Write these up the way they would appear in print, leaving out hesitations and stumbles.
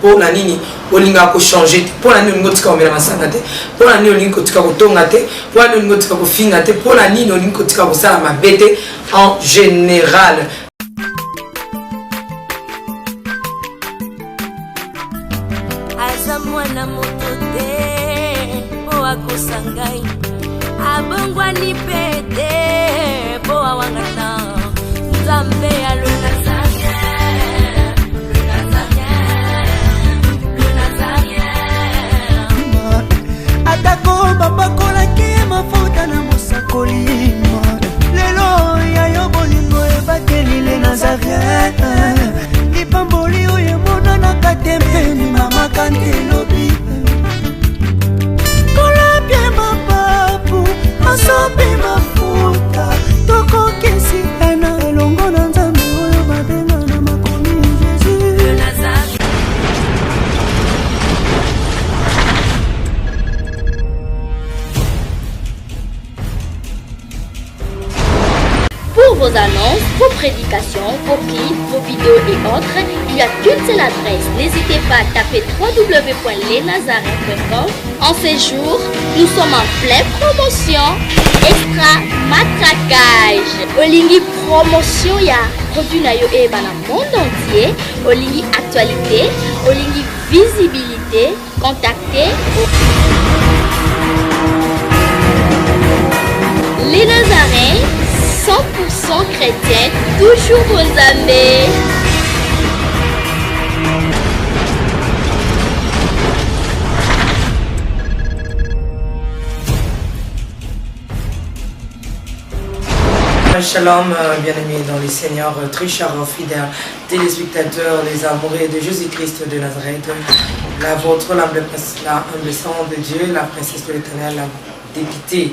Mpo na nini olingaka kochanger te? Mpo na nini olingi otika komela masanga te? Mpo na nini olingi kotika kotonga te? Mpo na nini olingi otika kofinga te? Mpo na nini olingi kotika kosala mabe te en général? Aza mwana moto te mpo akosa ngai, abongwani mpe te mpo awangana Nzambe ya le Nazarien, le Nazarien, le Nazarien. Atako bapakolaki ye mafuta na mosakoli, lelo ya yo bolingo ebateli le Nazarien. Lipamboli oyo emonanaka te mpe mama kante elobi kolapie mapapu masopi mafuta tokokisi ena elongo na Nzambe oyo babenga na makomi Jésus. Le Nazarien. Pour vos annonces, vos prédications, vos clips, vos vidéos et autres, il n'y a qu'une seule adresse. N'hésitez pas à taper www.lesnazaréens.com. En ces jours, nous sommes en pleine promotion extra matraquage. Olingi promotion ya produit na yo eyebana monde entier, olingi actualité, olingi visibilité, contactez Les Nazaréens, 100% chrétiens, toujours bonzambe. Shalom, bien-aimés dans le Seigneur, très chers fidèles téléspectateurs, les amoureux de Jésus-Christ de Nazareth, la vôtre, l'humble la humble servante de Dieu, la princesse de l'Éternel, la députée,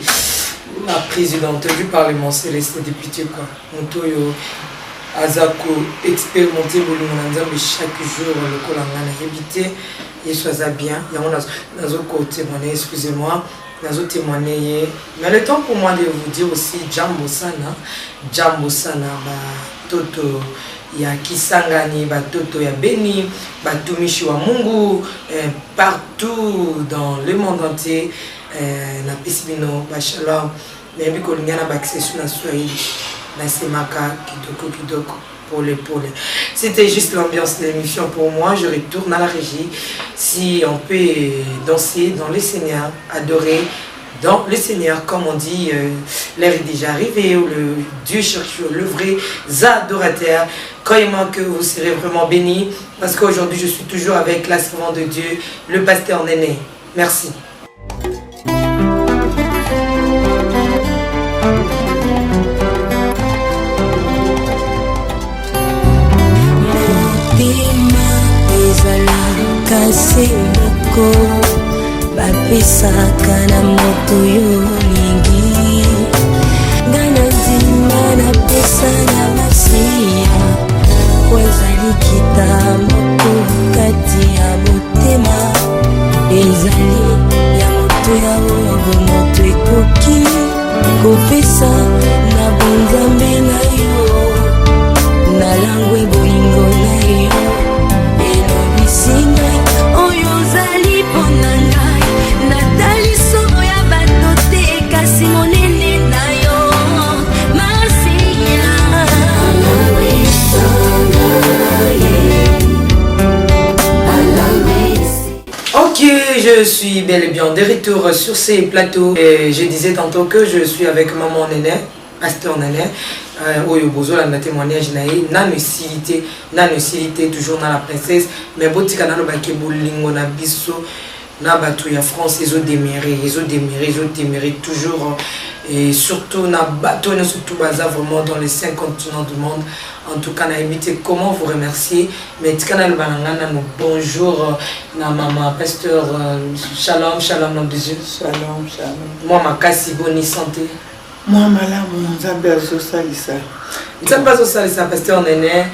la présidente du Parlement céleste, députée quoi, moto oyo aza ko expérimenter bolingo na Nzambe chaque jour lokola nga nayebi te. Yesu aza bien, yango nazokotémoigner, excusez-moi, nazotémoigner ye. Mais le temps pour moi de vous dire aussi jambo sana, jambo sana batoto ya Kisangani, batoto ya Beni, batumishi wa Mungu partout dans le monde entier, napesi bino bashalom. Nayebi kolinga na bakisa na Swahili, nasemaka kitoko kitoko, pole pole. C'était juste l'ambiance de l'émission pour moi. Je retourne à la régie. Si on peut danser dans le Seigneur, adorer dans le Seigneur, comme on dit, l'heure est déjà arrivée où le Dieu cherche le vrai adorateur. Croyez-moi que vous serez vraiment bénis, parce qu'aujourd'hui, je suis toujours avec la servante de Dieu, le pasteur Néné. Merci. Motema ezalaka se moko, bapesaka na moto yo olingi. Ngai na ndima napesa na Masiya, po ezali kita moko kati ya motema, ezali ya moto ya oyo bomoto ekoki kopesa na bonzambe na yo. Nalangwe bolingo na yo, elobisi ngai oyo ozali mpo na ngai. Natali soko ya bato te, kasi monene na yo, Masiya. Ok, je suis bel et bien de retour sur ces plateaux. Et je disais tantôt que je suis avec maman Néné, pasteur Néné. Oyo bozolanda témoignage na ye nano esili te, nano esili te, toujours na la princesse. Mais botika nalobaki bolingo na biso na bato ya France ezodemeurer, ezodemeurer, ezodemeurer toujours, et surtout na bato nyonso tout baza vraiment dans les cinq continents du monde. En tout cas, nayebi te comment vous remercier, mais tika naloba na ngai nano bonjour na mama pasteur. Shalom, shalom, l'homme de Dieu. Shalom, shalom. Mwa makasi, boni santé? Mwa malamu, Nzambe azosalisa. Nzambe azosalisa. Pasteur Nene,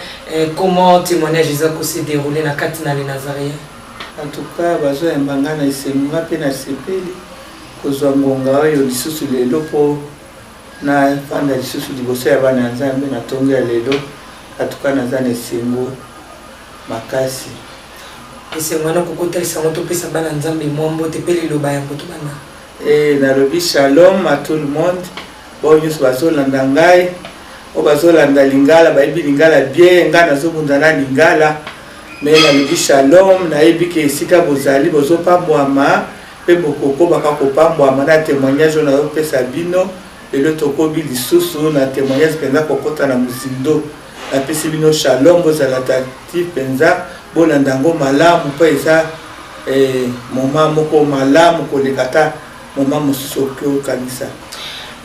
comment témoignage eza kose dérouler na kati na les Nazaréens? En tout cas, bazoyamba ngai na esengo, nga mpe nasepeli kozwa ngonga oyo lisusu lelo mpo nafanda lisusu liboso ya bana ya Nzambe na ntongo ya lelo. En tout cas, naza na esengo makasi. Esengo wana kokotalisa yango, topesa bana Nzambe mwa mbote mpe liloba yango tobanda. Nalobi shalom à tout le monde, oyo nyonso bazolanda ngai, oyo bazolanda lingala, bayebi lingala bien, ngai nazobunda na lingala, mais nalobi shalom. Nayebi ke esika bozali bozopambwama mpe bokokobaka kopambwama na témoignage oyo nazopesa bino lelo. Tokobi lisusu na témoignage mpenza kokɔta na mozindo. Napesi bino shalom, bozala attentif mpenza, bolanda yango malamu mpo eza moment moko malamu koleka ata moment mosusu okoki okanisa.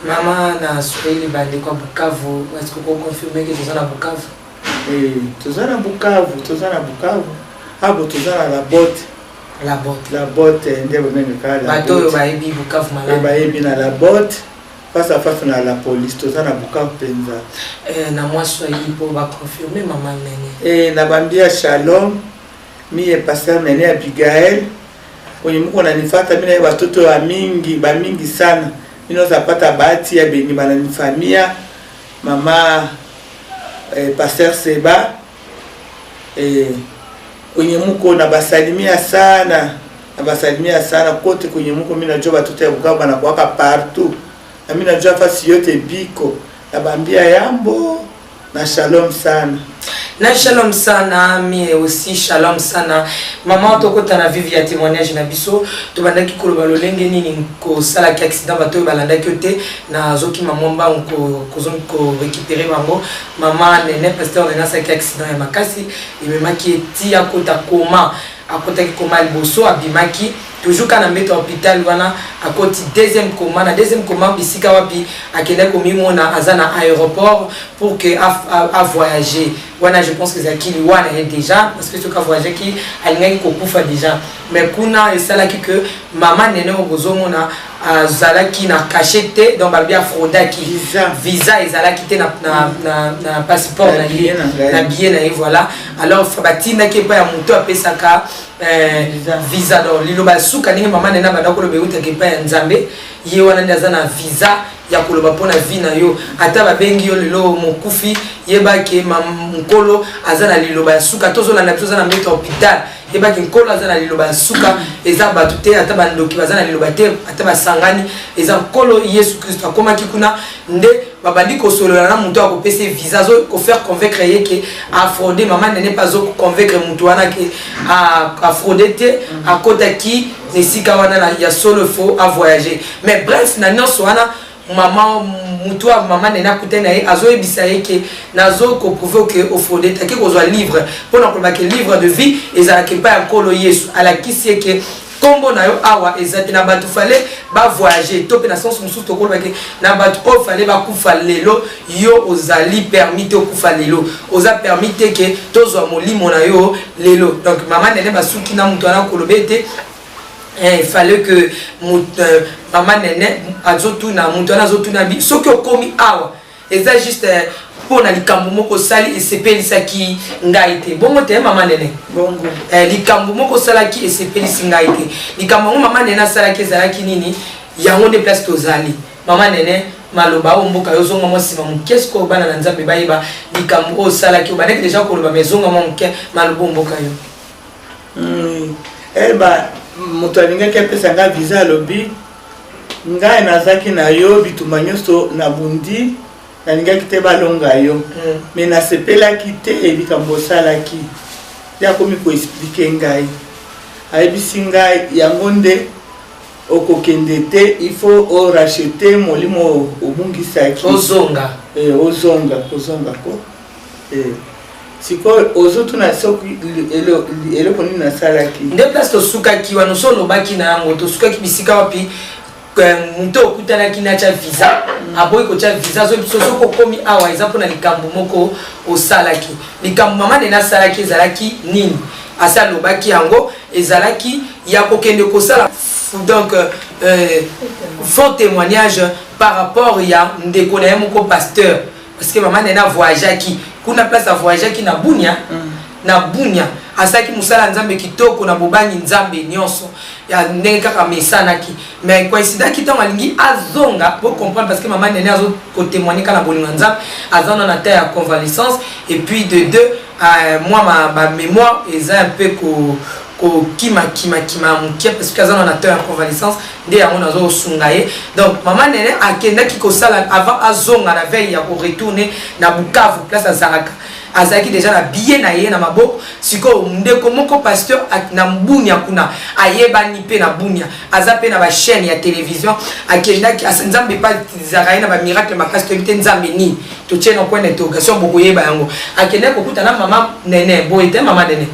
Mama, na Swahili, bandeko ya Bukavu, est-ce que okoconfirme ke toza na Bukavu? Toza na Bukavu, toza na Bukavu abo, toza na La Botte. La Botte. La Botte nde bomengaka. Bato oyo bayebi Bukavu malamu. Bayebi na La Botte, face à face na la police. Toza na Bukavu mpenza. Na mwa Swahili mpo baconfirme, mama Nene. Nabambia shalom, miye pasteur Nene Abigael. Kwenye muko nanifata, mi naye batoto ya mingi, bamingi sana. Mi naweza bahati ya benye bananifamia mama pasteur Seba kwenye muko nabasalimia sana, nabasalimia sana kote kwenye muko. Mi najua batoto ya Bukavu banakuwaka partout na mi najua fasi yote biko. Nabambia yambo na shalom sana. Na shalom sana, mi aussi shalom sana. Mama, tokota na vif ya témoignage na biso. Tobandaki koloba lolenge nini kosalaki accident. Bato oyo balandaki yo te, nazokima mwa mbangu korécupérer bango. Mama Nene, pasteur Nene, asalaki accident ya makasi, ememaki eti akota coma. Akotaki coma liboso, abimaki toujours kaka na mbeto ya hôpital wana, akoti deuxième coma. Na deuxième coma, bisika wapi akendaki komimona aza na aéroport pour que avoyager. Wana je pense que ezalaki liwa na ye déjà, parce que soki avoyageaki, alingaki kokufa déjà. Mais kuna esalaki que mama Nene oyo bozomona azalaki na cachet te, donc balobi afraudaki visa, ezalaki te na passeport na ye, na billet na ye, voilà. Alors batindaki epai ya moto apesaka visa. Donc liloba suka, ndenge mama Nene abanda koloba, eutaka epai ya Nzambe. Ye wana nde aza na visa ya koloba mpo na vie na yo. Ata babengi yo lelo mokufi, yebaki Nkolo aza na liloba ya suka. Tozolanda biso, oza na mbeto ya hôpital, yebaki Nkolo aza na liloba ya suka. Eza bato te, ata bandoki baza na liloba te, ata basangani, eza Nkolo Yesu Kristo. Akomaki kuna nde babandi kosolola na moto akopesa ye visa, azo kofaire convaincre ye ke afraude. Mama Nene mpe azoconvaincre moto wana ke afraude te, akotaki na esika wana ya solo, faut avoyager. Mais bref, na nyonso wana, mama mutu ya mama Nene akutani na ye, azoyebisa ye ke nazo koprouver ke ofraude te. Ake kozwa livre mpona koloba ke livre de vie ezalaka epai ya Nkolo Yesu. Alakisi ye ke nkombo na yo awa eza te na bato fallait bavoyage, to mpe na sens mosusu tokoloba ke na bato oyo fallait bakufa lelo, yo ozali permis te okufa lelo, oza permis te ke tozwa molimo na yo lelo. Donc mama Nene basuki na moto wana koloba ete il fallait que mama Nene azotuna moto wana, azotuna bi soki okomi awa eza juste mpo na likambo moko osali esepelisaki ngai te. Bongo te, mama Nene? Bongo. Likambo moko osalaki esepelisi ngai te. Likambo yango mama Nene asalaki ezalaki nini? Yango nde place tozali. Mama Nene, maloba oyo mboka yo, ozonga mwa nsima moke sikoyo, bana na Nzambe bayeba likambo oyo osalaki. Obandaki deja koloba, mais ezonga mwa moke, maloba oyo mboka yo. Eba moto alingaki apesa ngai visa, alobi ngai nazalaki na yo bitumba nyonso na bundi, nalingaki te balonga yo, mais nasepelaki te likambo osalaki. Nde akomi koexpliquer ngai, ayebisi ngai yango nde okokende te, il faut oracheter molimo obungisaki. Ozonga. Ozonga, kozonga ko sikoyo ozotuna soki eloko nini nasalaki. Nde place tosukaki wana, oso olobaki na yango, tosukaki bisika wapi moto okutanaki natya visa, aboyi kotya visa, azoyebi biso soki okomi awa eza mpona likambo moko osalaki. Likambo mama Nene asalaki ezalaki nini? Asi alobaki yango, ezalaki ya kokende kosala donc faux témoignage par rapport ya ndeko na ye moko pasteur, parce que mama Nene avoyageaki kuna, place avoyageaki na Bunia. Na Bunia asalaki mosala ya Nzambe kitoko na bobangi Nzambe nyonso ya ndenge kaka mesanaki. Mais coïncidaki ntango alingi azonga, bocomprendre, parce que mama Nene azokotémoigne kaka na bolingo ya Nzambe, aza na ta ya convalescence et puis de deux, mwa bamémoire eza un peu ko Kokima kima kima ya moke parce que aza na temps ya convalescence, nde yango nazosunga ye. Donc mama Nene akendaki kosala avant azonga na veille ya koretourner na Bukavu, place azalaka. Azalaki déjà na billet na ye na maboko. Sikoyo ndeko moko pasteur na Bunia kuna, ayebani mpe na Bunia, aza mpe na bachaîne ya télévision. Akendaki, Nzambe epa ezalaka ye na bamiracle makasi, toyebi te Nzambe nini, totie na point d'interrogation, bokoyeba yango. Akendaki kokuta na mama Nene boye te. Mama Nene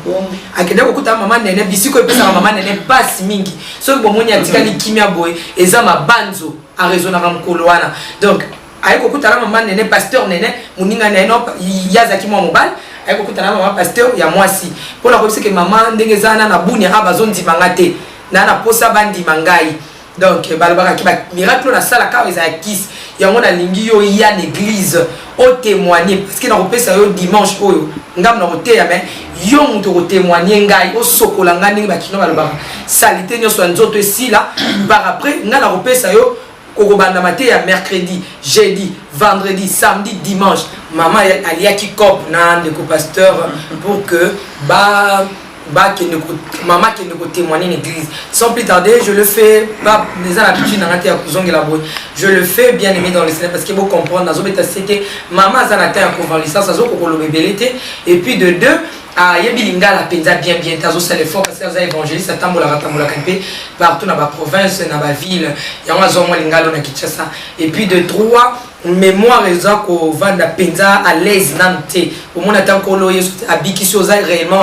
akendaki kokuta na mama Nene bisiko epesaka mama Nene mpasi mingi. Soki bomoni atikali kimia boye, eza mabanzo araisonnaka mokolo wana. Donc aye kokuta na mama Nene, pasteur Nene, moninga na ye, no ye azalaki mwa mobali. Aye kokuta na mama pasteur ya mwasi mpona koyebisa ke mama, ndenge eza wana na Bunia, a bazondima te, na posa bandima ngai. Donc balobakaki bamiracle oyo nasalaka awa ezala kisi yango. Nalingi yo ya na église otémoigne, parce que nakopesa yo dimanche oyo ngambo na koteya, mais yo moto okotémoigne ngai, osokola ngai ndenge bakino balobaka, saleté nyonso ya nzoto esila. Par après ngai nakopesa yo kokobandama te ya mercredi, jeudi, vendredi, samedi, dimanche. Mama aliaki cope na ndeko pasteur pour que ba bakende, mama akende kotémoigner na église. Sans plus tarder, je le fais pas, eza na habitude nanga te ya kozongela boye. Je le fais, bien aimé dans le Seigneur, parce que bocomprendre, nazobeta sete. Mama aza na temps ya convalescence, azokokoloba ebele te. Et puis de deux, ayebi lingala mpenza bien bien te. Azosala effort parce que aza évangéliste, atambolaka tambolaka mpe partout na baprovince, na baville, yango azwa mwa lingala na Kinshasa. Et puis de trois, mémoire eza kovanda mpenza à l'aise nanu te. Omona ata Nkolo Yesu abikisi, oza réellement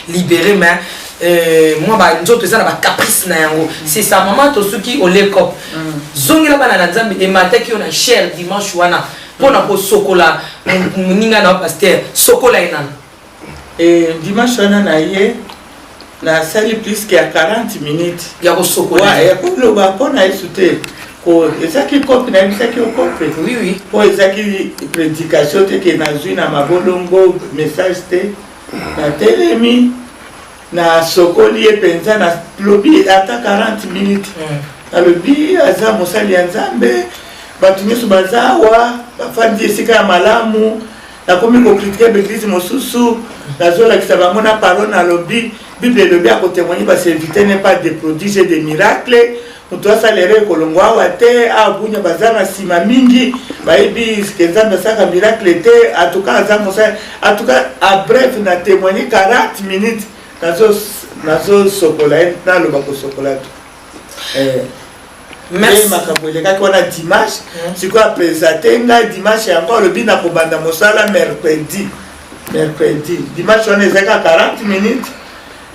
libéré, mais mwa banzoto eza na bacaprice na yango. C'est ça, mama. Tosuki olekop zongela bana na Nzambe. Emataki yo na chaire dimanche wana mpona kosokola moninga na yo pasteur. Sokola ye nanu. Dimanche wana na ye, nasali plus que ya 40 minutes ya kosokola. Ya koloba mpo na Yesu te. Ezaki kope, nayebisaki yo kope. Oui. Mpo ezaki prédication te ke nazwi na mabolongo message te. Natelemi, nasokoli ye mpenza, nalobi ata 40 minutes. Nalobi aza mosali ya Nzambe, bato nyonso baza awa bafandi esika ya malamu. Nakomi kocritiquer baeglise mosusu, nazolakisa bango na parole. Nalobi Bible elobi akotémoigne baserviteur n'est pas de prodige et de miracle. Moto asala erreur ekolongwa awa te. Awa Bunia baza na nsima mingi, bayebi ke Nzambe asalaka miracle te. En tout cas aza mosali. En tout cas, en bref, na témoigne 40 minutes, nazosokola ye, naloba kosokola to. Merci. Makambo elekaki wana dimanche. Sikoyo aprésente ngai dimanche yango, alobi na kobanda mosala mercredi. Mercredi, dimanche wana ezalaki kaka 40 minutes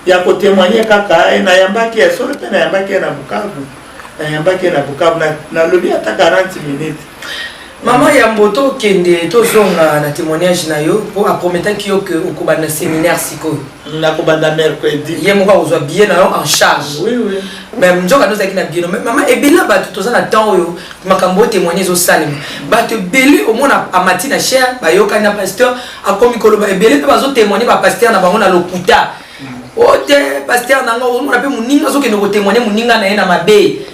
ya kotémoigne kaka. Nayambaki ya solo mpe nayambaki ye na Bukavu, nayambaki ye na Bukavu, nalobi ata 40 minutes. Mama, yambo tokende, tozonga na témoignage na yo, mpo aprometaki yo ke okobanda séminaire sikoyo. Nakobanda mercredi. Ye moko akozwa billet na yo en charge. Oui. Mais nzoka nde ozalaki na bino. Mama, ebele bato toza na temps oyo makambo oyo témoigne ezosalema. Bato ebele omona amati na chaire, bayokani na pasteur, akomi koloba. Ebele mpe bazotémoigne bapasteur na bango na lokuta. O te, pasteur nango, omona mpe moninga azokende kotémoigne moninga na ye na mabe,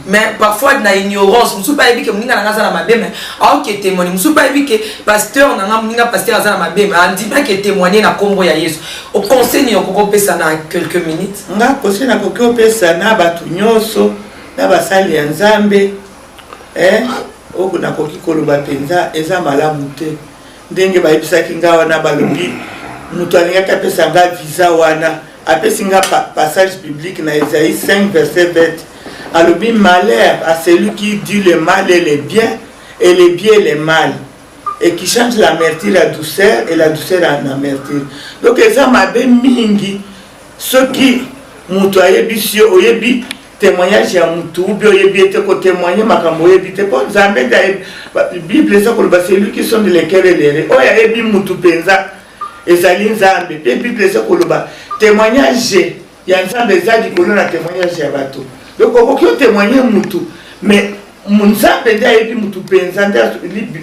mais parfois na ignorance. Mosusu mpe ayebi ke moninga nanga aza na mabe, mais aoke témoigne. Mosusu mpe ayebi ke pasteur nanga, moninga pasteur aza na mabe, mais andimi ake témoigne na nkombo ya Yesu. Oconseil nini okoki opesa na quelques minutes? Nga conseil nakoki opesa na bato nyonso, na basali ya Nzambe, oyo nakoki koloba mpenza, eza malamu te ndenge bayebisaki nga wana. Balobi moto alingaki apesa nga visa wana, apesi nga passage biblique na Esaïe 5 verset 20. Alobi: "Malheur à celui qui dit le mal et le bien et le bien et le mal et qui change l'amertume à douceur et la douceur en amertume." Donc eza mabe mingi soki moto ayebisi yo, oyebi témoignage ya motu ubi oyebi ete kotémoigne makambo oyebi te, mpo Nzambe nde ayebi. Bible eza koloba: "Celui qui sonde le cœur et les reins." Oyo ayebi mutu mpenza ezali Nzambe. Mpe Bible eza koloba témoignage ya Nzambe eza likolo na témoignage ya bato. Donc okoki otémoigne mutu, mais Nzambe nde ayebi mutu mpenza. Nde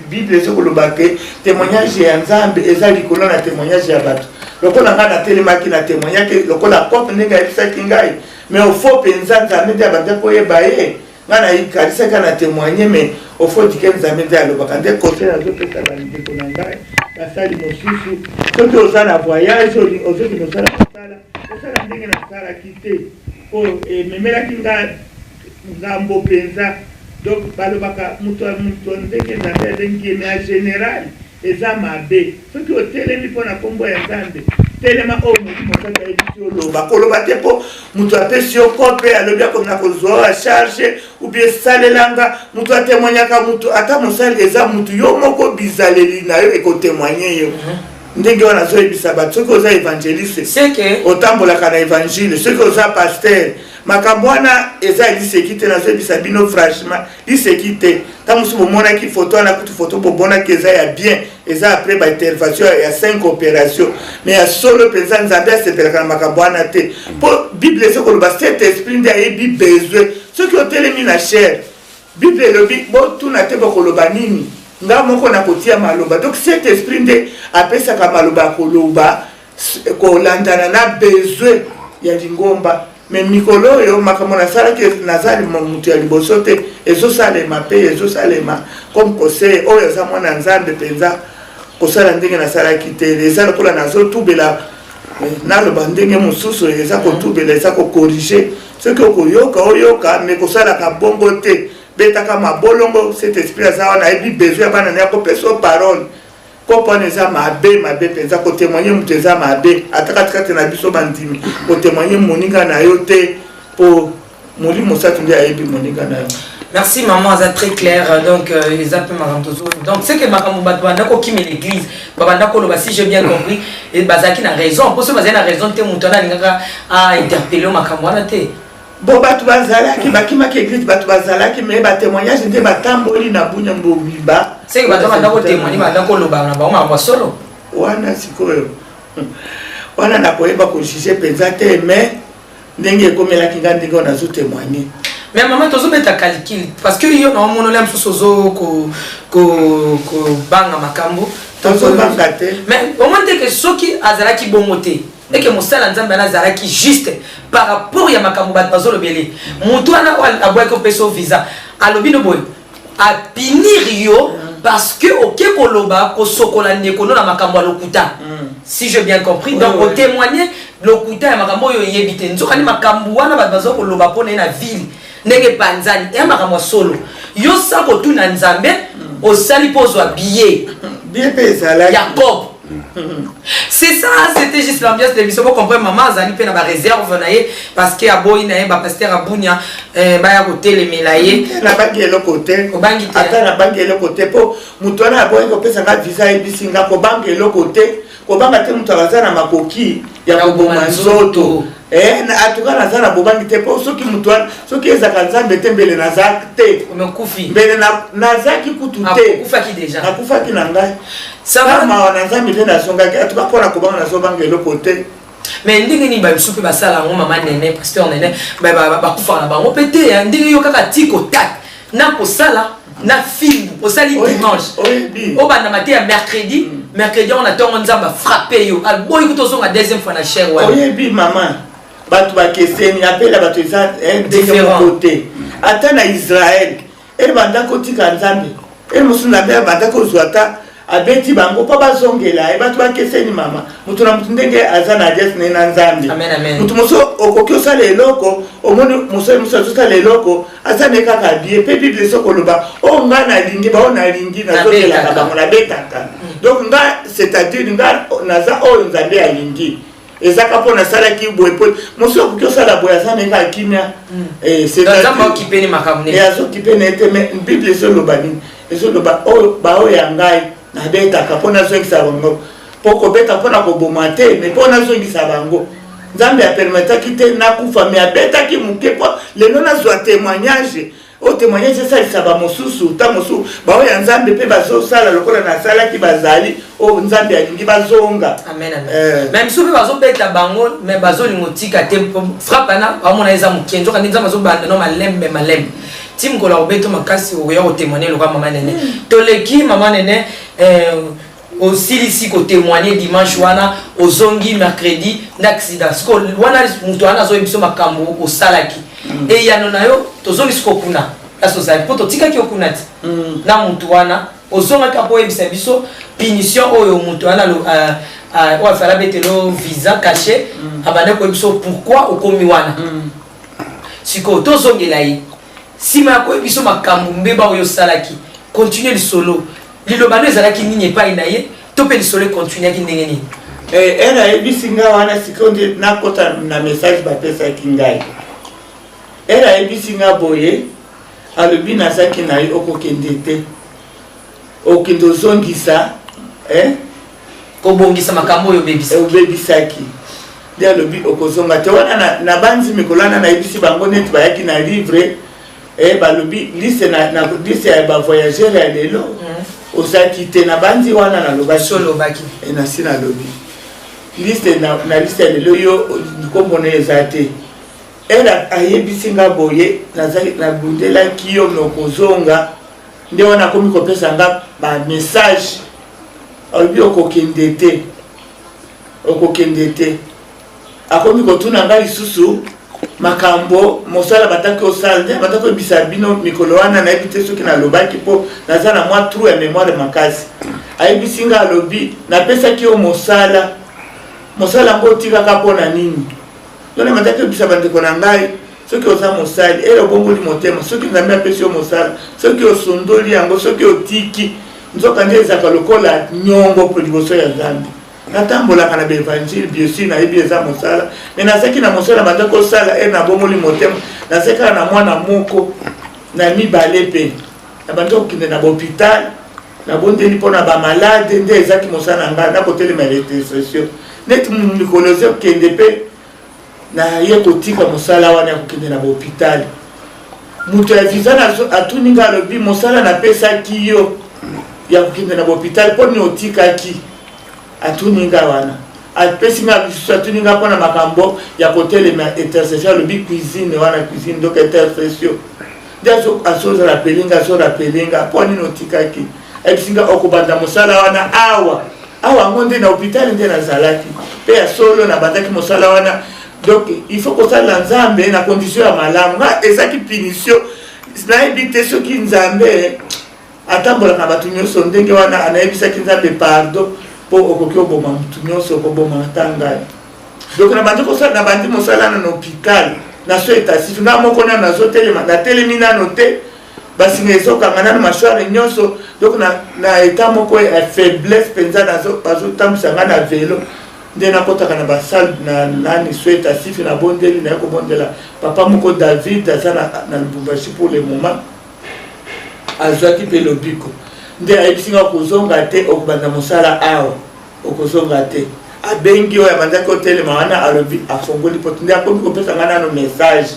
Bible eza koloba ke témoignage ya Nzambe eza likolo na témoignage ya bato. Lokola ngai natelemaki na témoignaki lokola kope ndenge ayebisaki ngai, mais au fond mpenza Nzambe nde abandi koyeba ye. Ngai nayikanisaki na témoigne, mais au fond dike Nzambe nde alobaka. Nde conseil nazopesa bandeko na ngai basali mosusu, soki oza na voyage, ozokende osala mosala, osala. Ndenge nasalaki te, oyo ememelaki nga ngambo mpenza. Donc balobaka moto ya moto ndenge Nzambe abengi ye, mais en général eza mabe soki otelemi mpo na nkombo ya Nzambe. Telema oyo Molimo Santu ayebisi yo loba. Koloba te mpo moto apesi yo kope, alobi akomina kozwa oyo acharge ou bien salelanga. Moto atémoignaka moto, ata mosali eza motu yo moko, bizaleli na yo ekotémoigne yo. Ndenge wana azoyebisa bato, soki oza évangéliste, otambolaka na évangile. Soki oza pasteur, makambo wana eza liseki te. Nazoyebisa bino franchement, liseki te. Ntango mosusu bomonaki foto wana, kutu foto bomonaki eza ya bien, eza après baintervention ya 5 opération. Mais ya solo mpenza, Nzambe asepelaka na makambo wana te, mpo Bible eza koloba Saint Esprit nde ayebi besoin. Soki otelemi na chair, Bible elobi botuna te bokoloba nini, nga moko nakotia maloba. Donc Saint Esprit nde apesaka maloba ya koloba kolandana na besoin ya lingomba. Mais mikolo oyo, makambo nasalaki, naza moto ya liboso te, ezosalema mpe ezosalema. Comme conseil, oyo aza mwana Nzambe mpenza, kosala ndenge nasalaki te. Eza lokola nazotubela, naloba ndenge mosusu, eza kotubela, eza kocorriger. Soki okoyoka, oyoka, mais kosalaka bongo te. Betaka mabolongo, Saint Esprit aza wana, ayebi besoin ya bana na ya kopesa yo parole. Kopo wana eza mabe, mabe mpenza. Kotémoigne moto eza mabe, ata katikati na biso bandimi. Kotémoigne moninga na yo te, mpo Molimo Santu nde ayebi moninga na yo. Merci maman, aza très clair. Donc eza mpe makambo tozo, donc c'est que makambo bato banda kokima l'église, babanda koloba, si j'ai bien compris, bazalaki na raison, mpo soki bazali na raison te, moto wana alingaka ainterpele makambo wana te. Bon, bato bazalaki, bakimaki église, bato bazalaki, mais batémoignage nde batamboli na Bunya mobimba. Seke bato banda kotémoigne, banda koloba na bango makambo ya solo. Wana sikoyo wana nakoyeba kojuge mpenza te, mais ndenge ekomelaki nga, ndenge oyo nazotémoigne. Mais mama, tozobeta calcul, parce que yo na omonoli ya mosusu ozo kobanga makambo. Tozobanga te. Mais omoni te ke soki azalaki bongo te, eke mosala Nzambe wana azalaki juste par rapport ya makambo bato bazolobele motu wana oyo abwaki opesa yo visa, alobi no boye, apunir yo parce que oke koloba kosokola ndeko no na makambo ya lokuta, si j'ai bien compris. Donc otémoigne lokuta ya makambo oyo oyebi te. Nzokani makambo wana bato baza koloba mpo na ye na ville, ndenge epanzani, eya makambo ya solo. Yo sa kotuna Nzambe, osali mpo ozwa billet. Bien mpe ezalaki. Jacob, c'est ça, c'était juste l'ambiance de l'émission. Vous comprenez, maman azali mpe na baréserve na ye, parce que aboyi na ye bapaster abunia baya kotelemela ye. Nabangi eloko te. Obangi te? Ata nabangi eloko te, mpo moto wana aboyi kopesa nga visa, ayebisi nga kobanga eloko te, kobanga te. Moto aza na makoki ya koboma nzoto. Atuka naza na bobangi te, mpo soki moto wana, soki ezaka Nzambe te, mbele naza te. Omekufi. Mbele nazaki kutu te. Okufaki déjà. Nakufaki na ngai. Mawa na Nzambe nde nazongaki. Atuka mpona kobanga, nazobanga eloko te. Mais ndenge nini bamisu mpe basala yango, mama Nene, pasteur Nene, bakufaka na bango mpe te? Ndenge yo kaka ti kotak na kosala na fimbu, osali dimanche, obandama te ya mercredi, mercredi yango na ntongo Nzambe afrappe yo, aboyi kuta ozonga deuxième fois na chaire wana. Oyebi mama, bato bakeseni, apela bato eza ndenge moko te. Ata na Israel ebanda kotika Nzambe, e mosusu Nzambe abanda kozwa, ata abeti bango mpo bazongela ye. Bato bakeseni mama, moto na moto ndenge aza na alliance na ye na Nzambe. Moto mosusu okoki osala eloko, omoni mosali mosusu azosala eloko, aza na ye kaka bie. Mpe Bible eza koloba oyo ngai nalingi, baoyo nalingi nazongelaka bango, nabetaka. Donc nga, c'est-à-dire nga naza oyo Nzambe alingi. Ezaka mpo nasalaki boye, mpo mosusu akoki osala boye, aza na ye kaka kimia. Azokipe na ye te. Mais Bible ezoloba nini? Ezoloba oyo baoyo ya ngai nabetaka mpo nazongisa bango, mpo kobeta mpona koboma te, mais mpo nazongisa bango. Nzambe apermetaki te nakufa, mais abetaki moke mpo lelo nazwa témoignage oyo, témoignage esalisa bamosusu. Ta mosusu baoyo ya Nzambe mpe bazosala lokola nasalaki, bazali oyo Nzambe alingi bazonga. Amen, amen. Mais misusu mpe bazobeta bango, mais bazolinga otika te. Frappe wana baomona eza moke, nzoka nde Nzambe azobanda no malembe malembe ti mokolo akobeta makasi, okoya kotémoigne lokola mama Nene. Toleki mama Nene, osilisi kotémoigne dimanche wana, ozongi mercredi nde accident. Siko wana moto wana azoyebi biso makambo osalaki, eyano na yo, tozongi siko kuna place ozali, mpo totikaki yo kuna ti na motu wana ozongaki mpo oyebisa biso punition oyo moto wana. Ah, oyo afala betelo visa cachet abandaki koyebi biso pourquoi okomi wana. Sikoyo tozongela ye nsima ya koyebi biso makambo mbeba oyo osalaki. Continue lisolo, liloba no ezalaki nini epai na ye, to mpe lisolo econtinuaki ndenge nini? Ere ayebisi ngai wana, sikoyo nde nakota na message bapesaki ngai. Ere ayebisi ngai boye, alobi nazaki na ye, okokende te, okende ozongisa, eh? Kobongisa makambo oyo obebisa. Obebisaki. Nde alobi okozonga te wana. Nabanzi mikolo wana nayebisi bango neti bayaki na livre, balobi liste na liste ya bavoyageur ya lelo, ozalaki te. Nabanzi wana nalobaki. Olobaki. Nasi nalobi liste na liste ya lelo, yo nkombo na eza te. Ere ayebisi nga boye, nabundelaki yo me okozonga. Nde wana akomi kopesa nga bamessage, alobi okokende te, okokende te. Akomi kotuna ngai lisusu makambo mosala bataki osala. Nde bataki koyebisa bino mikolo wana, nayebi te soki nalobaki mpo naza na mwa trou ya mémoire makasi. Ayebisi ngai, alobi napesaki yo mosala, mosala yango otikaka mpo na nini? Tona bataki koyebisa bandeko na ngai, soki oza mosali, ere obongoli motema, soki Nzambe apesi yo mosala, soki osundoli yango, soki otiki, nzoka nde ezalaka lokola nyongo mpo liboso ya Nzambe. Natambolaka na baevangile, bien sûr nayebi eza mosala, me nazalaki na mosala banda kosala. Ere nabongoli motema, nazalaki kaka na mwana moko na mibale, mpe nabandi kokende na bahôpital, nabondeli mpo na bamalade. Nde ezalaki mosala na ngai, nakotelema intercession neti mikolo ezokende. Mpe naye kotika mosala wana ya kokende na bahôpital. Moto ya visa atuni ngai, alobi mosala napesaki yo ya kokende na bahôpital, mpo nini otikaki? Atuni ngai wana, apesi ngai lisusu, atuni ngai mpona makambo ya kotelema intercession. Alobi cuisine wana, cuisine, donc intercession. Nde azorappeler nga, azorappeler nga mpo nini otikaki. Ayebisi nga okobanda mosala wana awa awa. Yango nde na hôpital nde nazalaki. Mpe ya solo, nabandaki mosala wana. Donc il faut kosalela Nzambe na condition ya malamu. Nga ezaki punition, nayebi te soki Nzambe atambolaka na bato nyonso ndenge wana. Anayebisaki Nzambe pardon, mpo okoki oboma motu nyonso, okoboma ata ngai. Donc nabandi kosala, nabandi mosala na hôpital na so etasifi nga moko nano nazotelema, natelemi nano te, basinga ezokanga nano, mâchoire nyonso. Donc na état moko ya faiblesse mpenza, bazotambwisa nga na velo. Nde nakɔtaka na basalle na nani so etasifi, nabondeli, naye kobondela papa moko David, aza na Lubumbashi pour le moment, azwaki mpe lobiko. Nde ayebisi nga kozonga te, okobanda mosala awa, okozonga te. Abengi oyo abandaki otelema wana, alobi afongoli poto. Nde akomi kopesa nga nano message.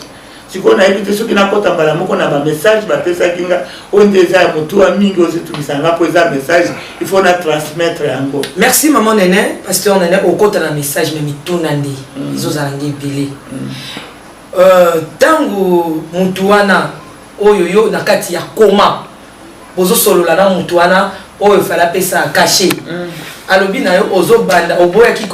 Sikoyo nayebi te soki nakɔta mbala moko na bamessage bapesaki nga. Oyo nde eza ya motuwa mingi, oyo ezotungisa nga, mpo eza message il faut na transmettre yango. Merci maman Nene, pasteur Nene. Okota na message, me mituna nde ezozala nge ebele. Ntango mutu wana oyo yo na kati ya koma bozosolola na mutu wana oyo fala apesa cachet, alobi na yo ozobanda, oboyaki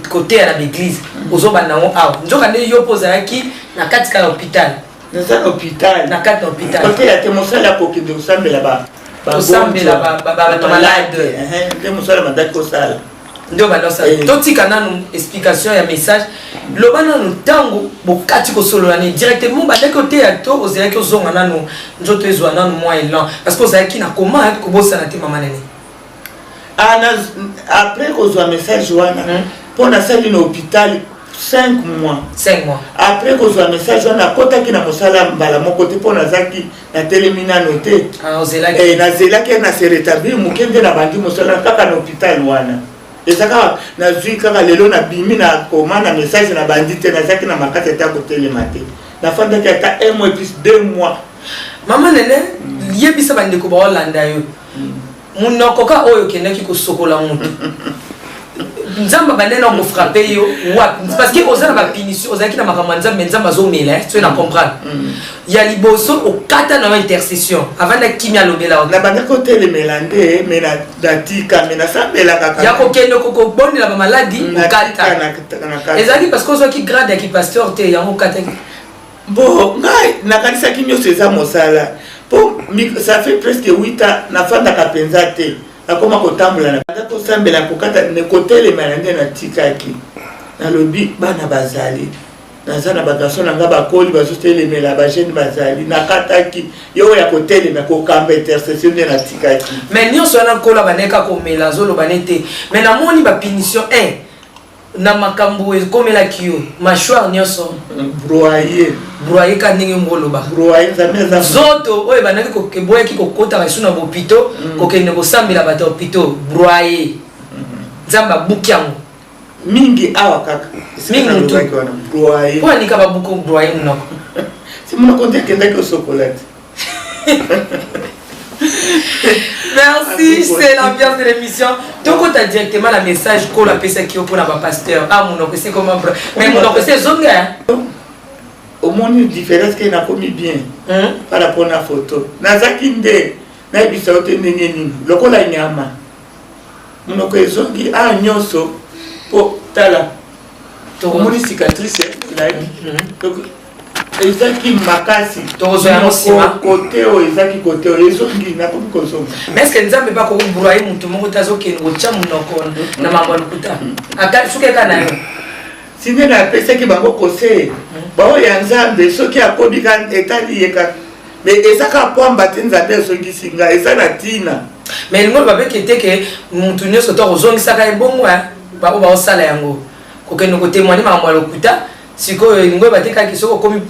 koteya na baeglise, ozobanda yango awa, nzoka nde yo mpo ozalaki na kati kaka hôpital? Naza na hôpital. Na kati na hôpital. Koteya te, mosala ya kokende kosambela kosambela bato malade. Nde mosala bandaki kosala. Nde obanda osala. Totika nanu explication ya message. Loba nanu, ntango bokati kosolola ne directement, bandaki oteya to ozelaki ozonga nanu, nzoto ezwa nanu mwa élan, parce que ozalaki na koma, kobosana te mama Nene? Ah, après kozwa message wana, mpo nasali na hôpital 5 mois. 5 mois. Après kozwa message wana, nakɔtaki na mosala mbala moko te, mpo nazalaki natelemi nano te. Ah, ozelaki. Nazelaki na se rétablir moke, nde nabandi mosala kaka na hôpital wana. Eza kaka nazwi kaka lelo, nabimi na koma na message, nabandi te. Nazalaki na makasi ata kotelema te. Nafandaki ata un mois plus 2 mois. Mama Nene, yebisa bandeko baolanda yo, monoko ka oyo okendaki kosokola motu, Nzambe abandaki na kofrapper yo wapi? Parce que oza na bapunition, ozalaki na makambo ya Nzambe, Nzambe azomela soki na comprendre. Ya liboso, okata na yo intercession, avanda kimia, alobela yo. Nabandaki kotelemela nde, me natika, me nasambelaka. Ya kokende kobondela bamaladi, okata. Ezalaki parce que ozwaki grade ya kipasteur te, yango okataki? Bon, ngai nakanisaki nyonso eza mosala, mpo ça fait presque 8 ans nafandaka mpenza te, nakoma kotambola na. Nazosambela kokata kotelema na nde natikaki. Nalobi bana bazali. Naza na ba garçon na nga bakoli bazotelemela ba jeune bazali. Nakataki yo ya kotelema kokamba intercession nde natikaki. Mais nyonso wana nkolo abandaki kaka komela azoloba ne te. Mais namoni ba punition 1 na makambo ekomelaki yo mâchoire nyonso broye broye ka ndenge ngo oloba broye nzambe aza nzoto oyo ebandaki eboyaki kokotaka lisusu na bopito kokende kosambela bato ya hopito broye nzambe abuki yango mingi awa kaka mingi mutu broye po anika babuku broye monoko si monoko nde akendaki osokola te. Merci, c'est l'ambiance de l'émission. Donc, tu as directement la message qu'on a fait qui pour la pasteur. Ah, mon c'est comment Mais mon c'est zonga. Omoni différence ke nakomi bien par rapport na photo. Nazaki nde nayebisa yo te ndenge nini lokola nyama monoko ezongi a nyonso po tala omoni cicatrice elai donc ezaki makasi tokozwa yango nsima kote oyo ezaki kote oyo ezongi nakomi kozonga. Mais est ce que Nzambe mpe akoki broye motu moko te azokende kotya monoko na mambo ya lokuta ata soki eka na yo? Si nde napesaki bango conseil baoyo ya Nzambe, soki akomi ka etali ye kaka, mais eza kaka pwamba te. Nzambe azongisi ngai, eza na ntina. Mais elingi oloba mpe te ke motu nyonso to akozongisaka ye bongo baoyo baosala yango kokende kotémoigne makambo ya lokuta. Sikoyo elingi oyeba te kaki soki okomi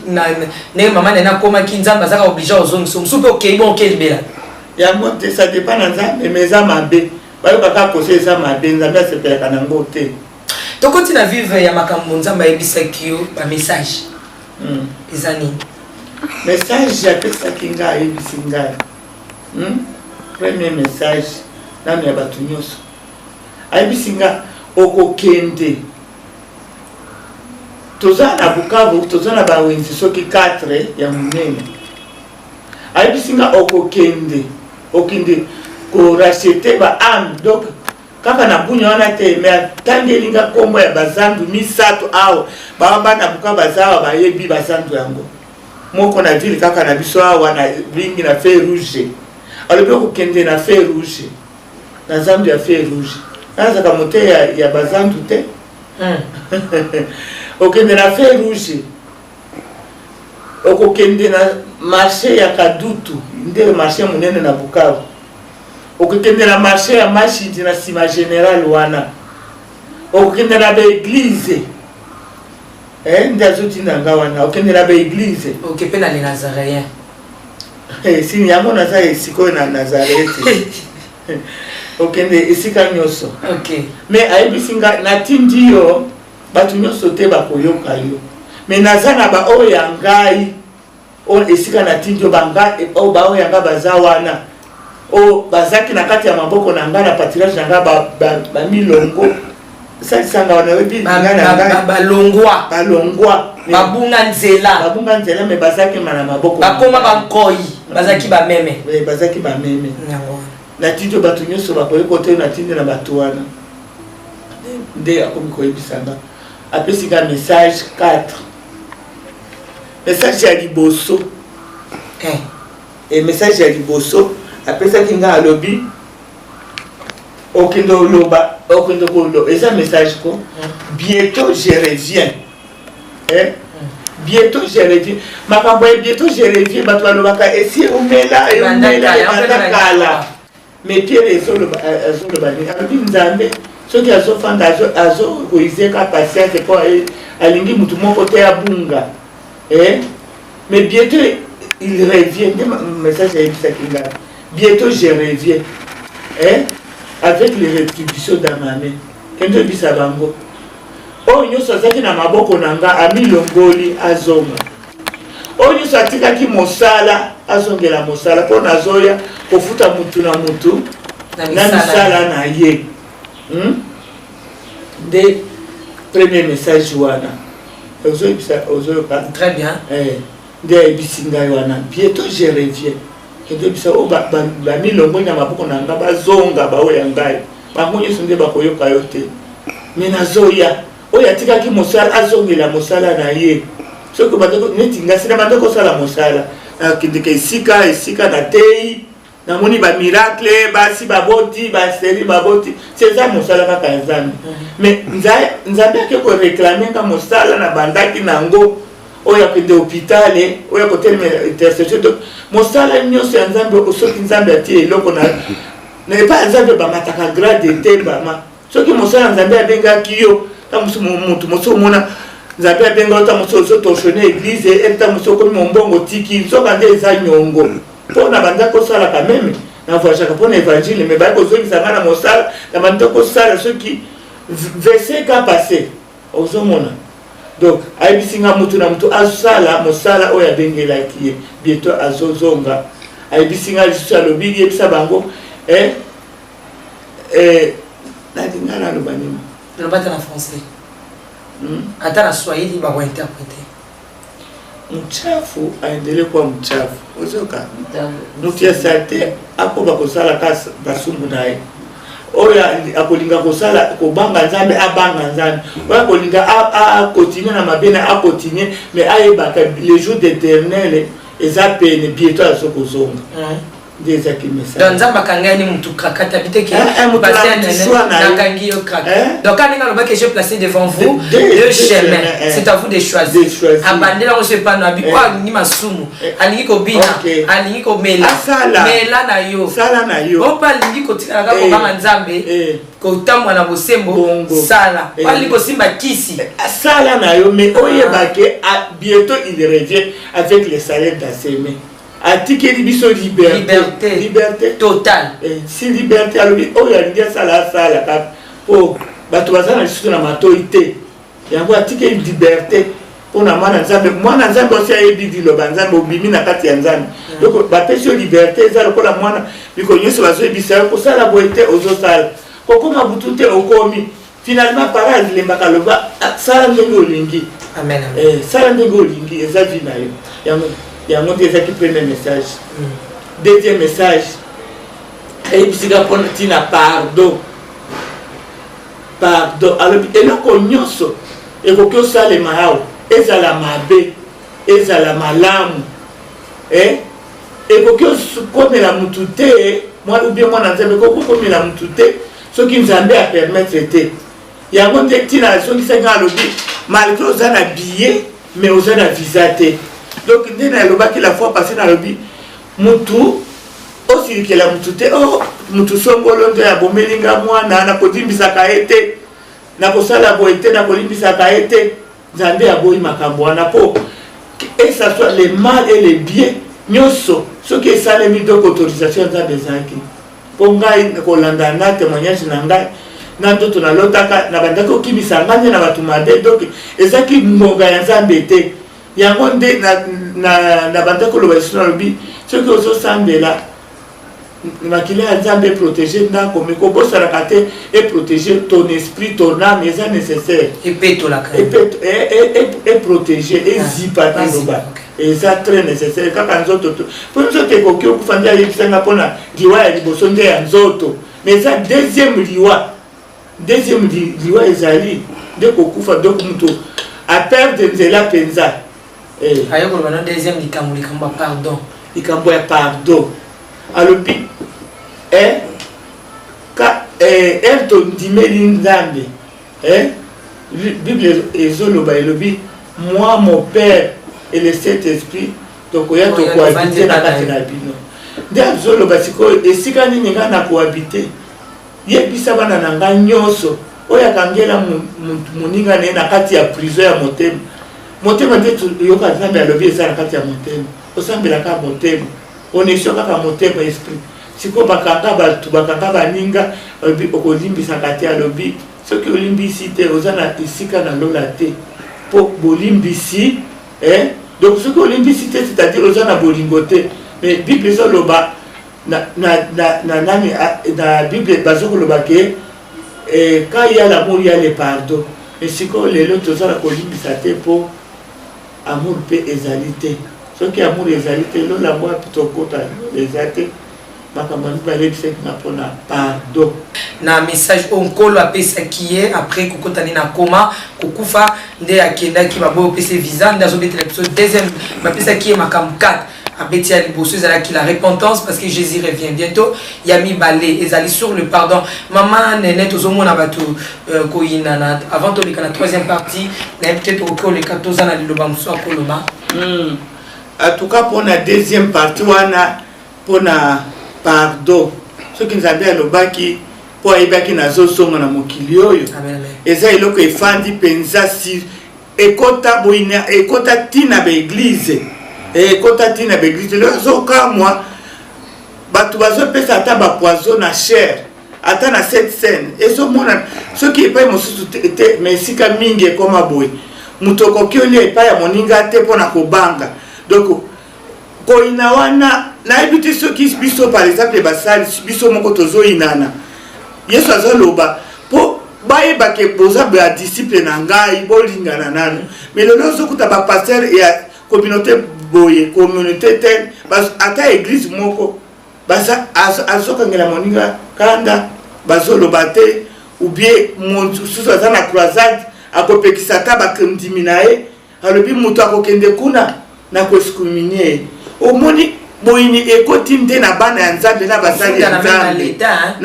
ndenge mama nene akomaki, Nzambe azaka obligé ozongisa mosusu mpe okei bon okei libela. Yango te, ça dépend na Nzambe, mais eza mabe. Bayoka kaka conseil, eza mabe, Nzambe asepelaka nango te. Tokoti na vivre ya makambo Nzambe ayebisaki yo, bamessage eza nini? Message apesaki ngai, ayebisi ngai, Premier message nano ya bato nyonso, ayebisi nga okokende. Toza na Bukavu, toza na bawenzi soki 4 ya monene. Ayebisi nga okokende, okende koracheter ba âme. Donc kaka na Bunya wana te, mais atangeli nga nkombo ya bazandu misato awa. Baa bana Bukavu baza awa, bayebi bazandu yango. Moko na ville kaka na biso awa na bingi na Feu Rouge. Alobi okokende na Feu Rouge, na zandu ya Feu Rouge. Nazaka mote ya bazandu te. Okende na Feu Rouge, okokende na marché ya Kadutu, nde marché monene na Bukavu. Okokende na marché ya Mashidi na nsima général wana. Okokende na baéglise. Nde azotinda nga wana, okende na baéglise. Oke mpe na les Nazaréens. Sini yango naza sikoyo na Nazareth. Okende esika nyonso. Mais ayebisi nga natindi yo, bato nyonso te bakoyoka yo, mais naza na baoyo ya ngai oyo esika natindi yo banga oyo baoyo ya ngai baza wana, oyo bazaki na kati ya maboko na ngai na pâturage na ngai, bamilongo salisanga wana, oyebi ngai na ngai. Balongwa. Balongwa. Babunga nzela. Babunga nzela, mais bazaki ma na maboko. Bakoma bankoi, bazalaki bameme. Bazalaki bameme. Yango wana. Natindi yo, bato nyonso bakoyoka te. Natindi na bato wana. Nde akomi koyebisa nga, apesi nga message 4. Message ya liboso, message ya liboso apesaki nga, alobi okende oloba, okende koloba, eza message ko bientôt je reviens, eh? Bientôt je reviens. Makambo ya bientôt je reviens, bato balobaka esi eumela, eumela, ebanda kala. Mais Pierre azoloba nini? Alobi Nzambe soki azofanda, azokoizeka patience mpo alingi mutu moko te abunga, eh? Mais bientôt il revient. Nde message ayebisaki ngai: bientôt je reviens, eh? Avec les rétributions dans ma main. Kende oyebisa bango oyo nyonso azalaki na maboko na nga amilongoli azonga, oyo nyonso atikaki mosala azongela mosala, mpo nazoya kofuta mutu na mutu na misala na ye, Nde premier message wana ozoyebisa, ozoyoka? Très bien. Nde ayebisi ngai wana bientôt je reviens. Kende oyebisa oyo bamilongoli na maboko na nga bazonga, baoyo ya ngai bango nyonso nde bakoyoka yo te, mais nazoya. Oyo atikaki mosala azongela mosala na ye. Soki neti nga sina banda kosala mosala, nakendeka esika esika natei. Namoni ba miracle, basi baboti, baseri baboti, eza mosala kaka ya Nzambe. Mais Nzambe ake koréclamer nga mosala na bandaki nango, oyo akende hôpital, oyo akotelemela intercession. Donc mosala nyonso ya Nzambe, soki Nzambe atie eloko na epai ya Nzambe, bamataka grade te. Bama soki mosala ya Nzambe abengaki yo, ntango mosusu motu mosusu omona Nzambe abenga yo, ntango mosusu ozotorsionner église, ntango mosusu okomi mombongo, tiki, nzoka nde eza nyongo. Mpo na banda kosalaka même na voyageaka mpo na évangile, mais baye kozongisa nga na mosala na banda kosala. Soki verset ka passé, ozomona. Donc ayebisi nga mutu na mutu asala mosala oyo abengelaki ye. Bientôt azozonga. Ayebisi nga lisusu, alobi: yebisa bango nalinga naloba nini? Loba ata na français, ata na swahili, bakointerpréter. Mchafu aendelee kuwa mchafu. Ozoka mutu ya saleté akoba kosala ka basumu na ye. Oyo akolinga kosala kobanga Nzambe, abanga Nzambe. Oyo akolinga akontinue na mabe na akontinue, mais ayebaka le jour d'Éternel eza pene, bientôt azo kozonga. Nde ezaki message. Donc Nzambe akangani mutu krakata bi te ke nakangi yo krak. Donc ndenge alobaki: "J'ai placé devant vous deux chemins, c'est à vous de choisir." Abandela ngo so epano abi oyo alingi masumu, alingi kobina, alingi komela, mela na yo. Sala na yo. Oyo mpe alingi kotikala kaka kobanga Nzambe, kotambola na bosembo, sala. Oyo alingi kosimba kisi, sala na yo. Mais oyebake bientôt il revient avec le salaire dans ses mains. Atikeli biso liberté. Liberté totale. Si liberté, alobi oyo alingi asala, asala kaka, mpo bato baza na lisusu na matoi te. Yango atikeli liberté mpona mwana Nzambe. Mwana Nzambe osi ayebi liloba Nzambe, obimi na kati ya Nzambe, donc bapesi yo liberté. Eza lokola mwana, mikolo nyonso bazoyebisa yo kosala boye te, ozosala. Kokóma butu te, okomi. Finalement para alembaka, aloba: sala ndenge olingi. Amen. Sala ndenge olingi, eza vie na yo. Yango nde ezalaki premier message. Deuxième message, ayebisika mpona ntina pardon. Pardon, alobi eloko nyonso ekoki osalema awa, ezala mabe, ezala malamu, ekoki okomela mutu te, ou bien mwana Nzambe ekoki okomela mutu te soki Nzambe apermettre te. Yango nde ntina azongisaki. Alobi malgré oza na billet, mais oza na visa te. Donc nde nalobaki la fois passé, nalobi mutu osilikela mutu te. O mutu songolo nde abomeli nga mwana, nakolimbisaka ye te, nakosala boye te, nakolimbisaka ye te. Nzambe aboyi makambo wana, mpo et ça soit le mal et le bien nyonso soki esalemi, donc autorisation ya Nzambe ezalaki. Mpo ngai kolanda na témoignage na ngai na ndoto nalotaka, na bandaki okimisa ngai nde na bato mabe, donc ezalaki ngonga ya Nzambe te. Yango nde na bandaki koloba lisusu, nalobi soki ozosambela, makila ya Nzambe eprotéger ndako, me kobosanaka te eprotéger ton esprit, ton âme, eza nécessaire. Epetolaka. Eprotéger, ezipa, naloba eza très nécessaire. Kaka nzoto to, mpo nzoto ekoki okufa. Nde ayebisanga mpona liwa ya liboso nde ya nzoto, mais eza deuxième liwa. Deuxième liwa ezali nde kokufa, donc moto aperdre nzela mpenza. Aye koloba na deuxième likambo, likambo ya pardon. Likambo ya pardon, alobi ka ere tondimeli Nzambe, Bible ezoloba, elobi: "Moi, mon Père et le Saint Esprit, tokoya tokohabiter na kati na bino." Nde azoloba sikoyo esika nini ngai nakohabiter? Yebisa bana na ngai nyonso oyo akangela moninga na ye na kati ya prison ya motema. Motema nde yoka Nzambe alobi eza na kati ya motema, osambelaka motema, connexion kaka motema, esprit. Sikoyo bakanga bato, bakanga baninga, alobi okolimbisaka te. Alobi soki olimbisi te, oza na esika na lola te, mpo bolimbisi. Donc soki olimbisi te, c'est-à-dire oza na bolingo te. Mais Bible ezoloba na nani, na Bible bazokoloba ke quand il y a l'amour, il y a le pardon. Mais sikoyo lelo toza na kolimbisa te, mpo amour mpe ezali te. Soki amour ezali te, lola yango wapi tokota? Lola eza te. Makambo mibale ebisaki nga mpona pardon. Na message oyo Nkolo apesaki ye après kokotani na koma kokufa, nde akendaki, baboyi opesa visa, nde azobetela biso deuxième. Bapesaki ye makambo 4. Abeti ya liboso ezalaki la repentance, parce que Jésus revient bientôt. Ya mibale ezali sur le pardon. Mama Nene, tozomona bato koyinana. Avant toleka na troisième partie, nayebi te, tokoki oleka, toza na liloba mosusu akoloba? En tout cas, mpona deuxième partie wana, mpona pardon, soki Nzambe alobaki mpo ayebaki nazozonga na mokili oyo, Amen, amen. eza eloko efandi mpenza, si ekota boyina, ekota ntina baéglise, ekota ntina baéglise. Lelo azokamwa, bato bazopesa ata bapoison na chaire, ata na cette scène ezomonana. Soki epai mosusu te, te, mais esika mingi ekoma boye, moto okoki olia epai ya moninga te mpo na kobanga. Donc koyina wana, nayebi te soki biso, par exemple, basali biso moko tozoyinana. Yesu azoloba mpo bayebake boza badisciple na ngai, bolingana nano. Mais lelo ozokuta bapasteur ya communauté boye, communauté tel, ata église moko, azokangela moninga kanda, bazoloba te, ou bien mosusu aza na croisade, akopekisa ata bakondimi na ye, alobi moto akokende kuna na koexcommunier ye. Omoni, boyini ekoti nde na bana ya Nzambe, na basali ya Kofunda na même na Nzambe. l'État, hein?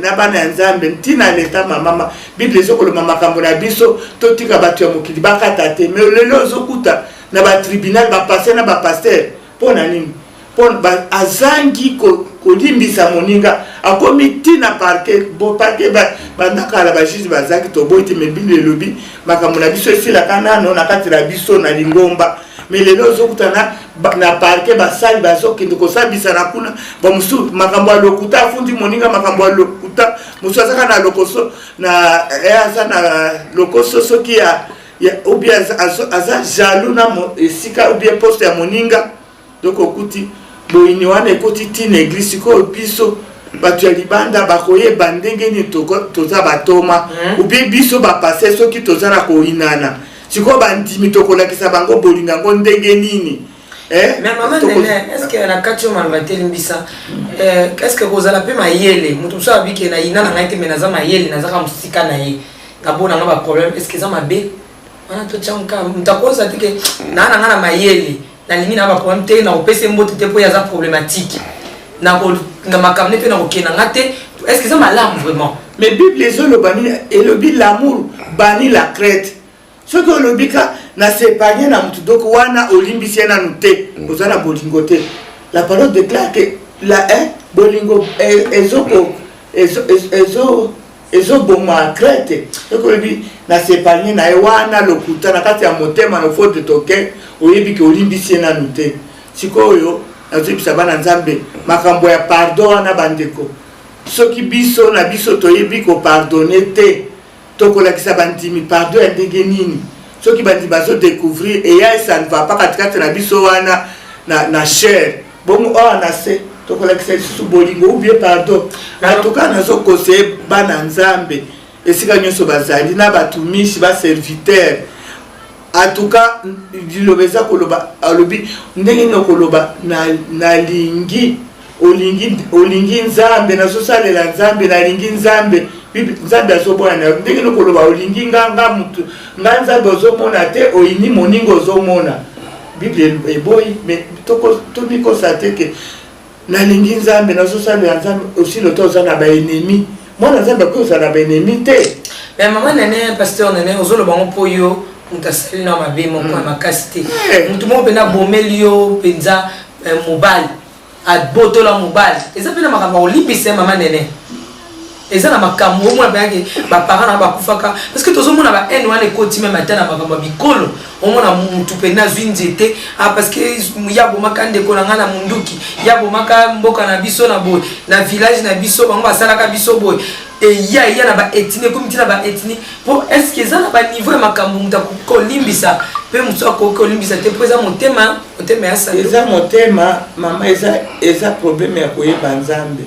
Na bana ya Nzambe, ntina leta. Mamama, Bible ezokoloba makambo na biso, totika bato ya mokili bakata te. Mais lelo ozokuta na batribunal bapasteur na bapasteur. Mpo na nini? Mpo azangi kolimbisa moninga, akomi ntina parquet. Bo parquet, banda kala bajuge bazalaki, toboyi te. Mais Bible elobi makambo na biso esilaka nano na kati na biso na lingomba. Mais lelo ozokuta na parquet, basali bazokende kosambisa na kuna, bamosusu makambo ya lokuta, afundi moninga makambo ya lokuta. Mosusu azaka na lokoso na aza na lokoso soki ya ou bien aza jaloux na esika ou bien poste ya moninga. Donc okuti boyini wana ekoti ntina église. Sikoyo biso bato ya libanda bakoyeba ndenge nini toza batoma ou bien biso bapasteur, soki toza na koyinana, sikoyo bandimi tokolakisa bango bolingo yango ndenge nini? Eh? Mais mama Nene, est ce que na kati oyo maloba etelimbisa, est ce que kozala mpe mayele, moto mosusu abike na yina na ngai te, mais naza mayele, nazaka mosika na ye, nabona nga baproblème, est ce que eza mabe wana? Totianka moto akoza te ke naa na ngai na mayele, nalingi na baproblème te, nakopesa ye mbote te mpo ye aza problématique na makambo ne mpe nakokende nga te. Est ce que eza malamu vraiment? Mais Bible ezoloba nini? Elobi l'amour bannit la crainte. Soki olobi ka na s'épargne na motu, donc wana olimbisi ye nanu te, oza na bolingo te. La parole déclare que la bolingo ezoko ezoboma crainte. Soki olobi na s'épargne na ye, wana lokuta. Na kati ya motema, na fond de ton cœur, oyebi ke olimbisi ye nanu te. Sikoyo nazoyebisa bana Nzambe makambo ya pardon wana. Bandeko, soki biso na biso toyebi kopardonner te, tokolakisa bandimi pardon ya ndenge nini? Soki bandimi bazodécouvrir eya, ça ne va pas katikati na biso wana na chaire, bongo awa na se tokolakisa lisusu bolingo ou bien pardon? En tout cas, nazoconseiller bana Nzambe esika nyonso bazali, na batumishi, baserviteur. En tout cas, liloba eza koloba, alobi ndenge nini okoloba nalingi, olingi, olingi Nzambe, nazosalela Nzambe, nalingi Nzambe, Nzambe azomona na yo. Ndenge nini okoloba olingi nga, nga mutu, nga Nzambe ozomona te, oyini moninga ozomona? Bible eboyi. Mais tomikosa te ke nalingi Nzambe, nazosalela Nzambe, osilo te, oza na baennemi. Mwana Nzambe akoki ozala na baennemi te. Mais mama Nene, pasteur Nene, ozoloba ngo mpo yo moto asali na mabe moko ya makasi te. Motu moko mpenza abomeli yo mpenza mobali, abotola mobali, eza mpe na makambo ya kolimbisa. Mama Nene, eza na makambo omona mpenzake baparent na bakufaka, parce que tozomona ba haine wana ekoti même ata na makambo ya bikolo. Omona mutu mpenza azwi nzete, ah, parce que ya bomaka ndeko na ngai na munduki, ya bomaka mboka na biso na boye, na village na biso bango basalaka biso boye, eya eya na baethnie, ekomi ntina baethnie. Mpo est ce que eza na baniveau ya makambo moto akoki kolimbisa mpe mosu akoki kolimbisa te, mpo eza motema, motema ya sando? Eza motema, mama, eza problème ya koyeba Nzambe.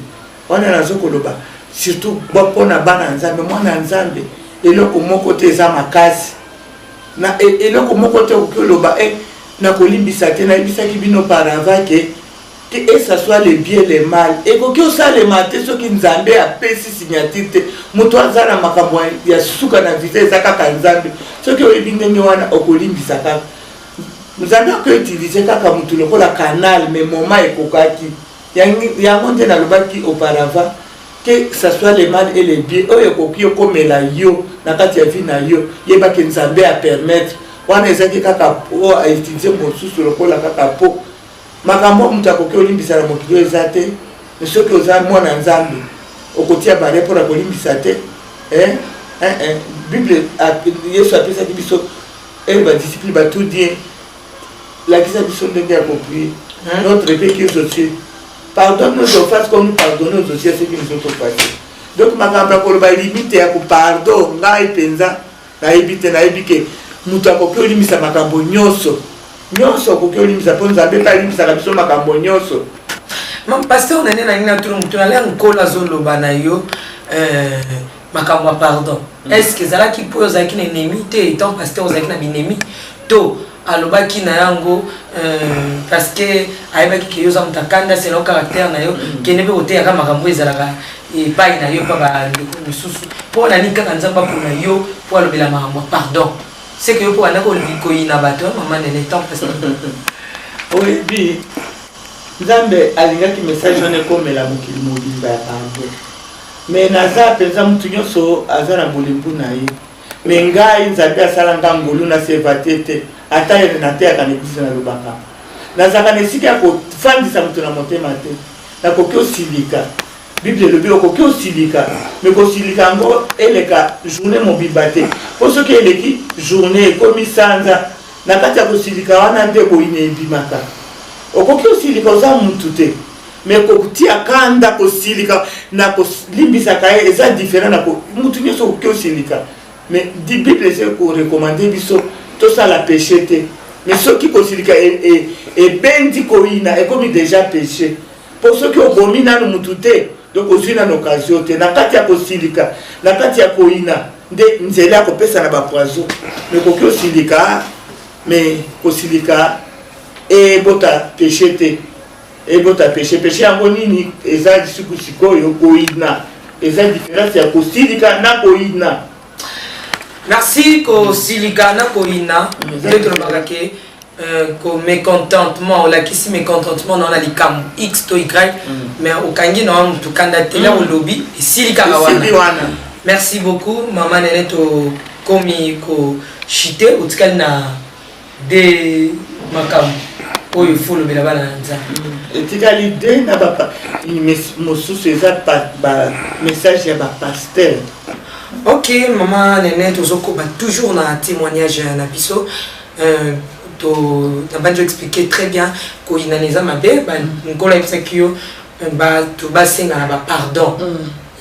Wana nazokoloba surtout mpona bana Nzambe. Mwana Nzambe, eloko moko te eza makasi na eloko moko te okoki oloba e nakolimbisa te. Nayebisaki bino par avant que ça soit le bien, le mal, ekoki osalema te soki Nzambe apesi signature te. Moto aza na makambo ya suka na visa eza kaka Nzambe. Soki oyebi ndenge wana, okolimbisa kaka. Nzambe akoutiliser kaka motu lokola canal, mais moment ekokaki. Yango nde nalobaki auparavant que ça soit le mal et le bien oyo ekoki okomela yo na kati ya vie na yo, yebaki Nzambe apermettre wana. Ezaki kaka oyo autiliser mosusu lokola kaka po makambo moto akoki olimbisa na mokili oyo eza te. Soki oza mwana Nzambe, okotia bare mpona kolimbisa te. Bible, Yesu apesaki biso ere badisciple batudi ye: "Lakisa biso ndenge ya koprier." "Notre Père qui es aux cieux, pardonne nos offenses comme nous pardonnons aussi à ceux qui nous ont offensés." Donc makambo ya koloba limite ya kopardon, ngai mpenza nayebi te. Nayebi ke moto akoki olimbisa makambo nyonso nyonso, okoki olimbisa, mpo Nzambe mpe alimbisaka biso makambo nyonso. Pasteur Nene, nalingi natuna motu nalia Nkolo azoloba na yo makambo ya pardon. Est ce que ezalaki mpo oyo ozalaki na ennemi te? Étant pasteur, ozalaki na binemi to alobaki na yango parce que ayebaki ke yo oza moto akanda selon caractère na yo? Kende mpe koteyaka makambo ezalaka epai na yo mpa bandeko misusu. Mpo na nini kaka Nzambe apona yo mpo alobela makambo ya pardon? C'est que yo mpo bandaki koyina bato, mama Nene, étant pasteur? Oyebi, Nzambe alingaki message wana ekomela mokili mobimba ya pardon, mais naza mpenza motu nyonso aza na bolembu na ye. Mais ngai, Nzambe asala nga ngolu, naseva te te. Ata yene nateyaka na eglise, nalobaka, nazalaka na esika ya kofandisa moto na motema te. Nakoki osilika. Bible elobi okoki osilika, mais kosilika yango eleka journée mobimba te, mpo soki eleki journée, ekomi sanza. Na kati ya kosilika wana nde boyine ebimaka. Okoki osilika, oza mutu te, mais kotia kanda, kosilika na kolimbisaka ye eza différent. Na mutu nyonso okoki osilika, mais di Bible eza korecommander biso tosala péché te. Mais soki kosilika ebendi koyina, ekomi déjà péché, mpo soki obomi nanu mutu te, donc ozwi nanu occasion te. Na kati ya kosilika, na kati ya koyina nde nzela ya kopesa na bapoison. Mais koki osilika, mais kosilika ebota péché te, ebota péché. Péché yango nini? Eza lisuku sikoyo koyina. Eza différence ya kosilika na koyina. Merci. Kosilika na koyina nde tolobaka ke ko mécontentement, olakisi mécontentement na wana likambo x to y, mais okangi na wa motu kanda te la olobi, esili kaka wana. Merci beaucoup, mama Nene. Tokomi kochuter, otikali na de makambo oyo faut olobela bana na Nzambe. Etikali de na mosusu, eza bamessage ya bapasteur. Ok, mama Nene, tozokoba toujours na témoignage na biso. To na bandi expliquer très bien koyinana eza mabe. Nkolo ayebisaki yo bato basenga na bapardon.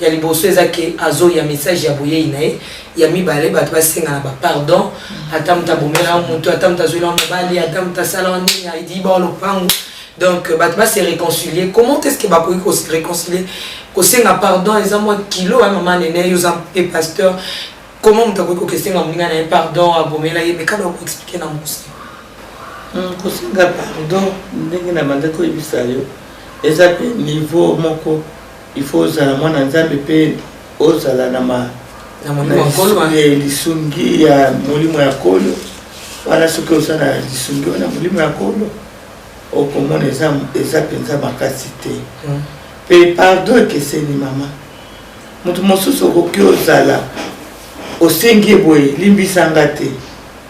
Ya liboso eza ke azoya message ya boyei na ye. Ya mibale, bato basenga na bapardon, ata moto abomela moto, ata moto azwela mobali, ata moto asala nini, ayiba lopango. Donc bato base réconcilier. Comment est ce que bakoki kose réconcilier? Kosenga pardon eza mwa kilo ya mama Nene. Yo oza mpe pasteur, comment moto akoki kokesenga moninga na ye pardon abomela ye? Mais kaka okoexpliquer na mosi. Kosenga pardon, ndenge na bandaki koyebisa yo, eza mpe niveau moko. Il faut ozala mwana Nzambe mpe ozala na lisungi ya molimo ya Kolo wana. Soki oza na lisungi wana, molimo ya Kolo, okomona eza mpenza makasi te. Mpe pardon ekeseni, mama. Moto mosusu okoki ozala osengi ye boye: "Limbisanga te."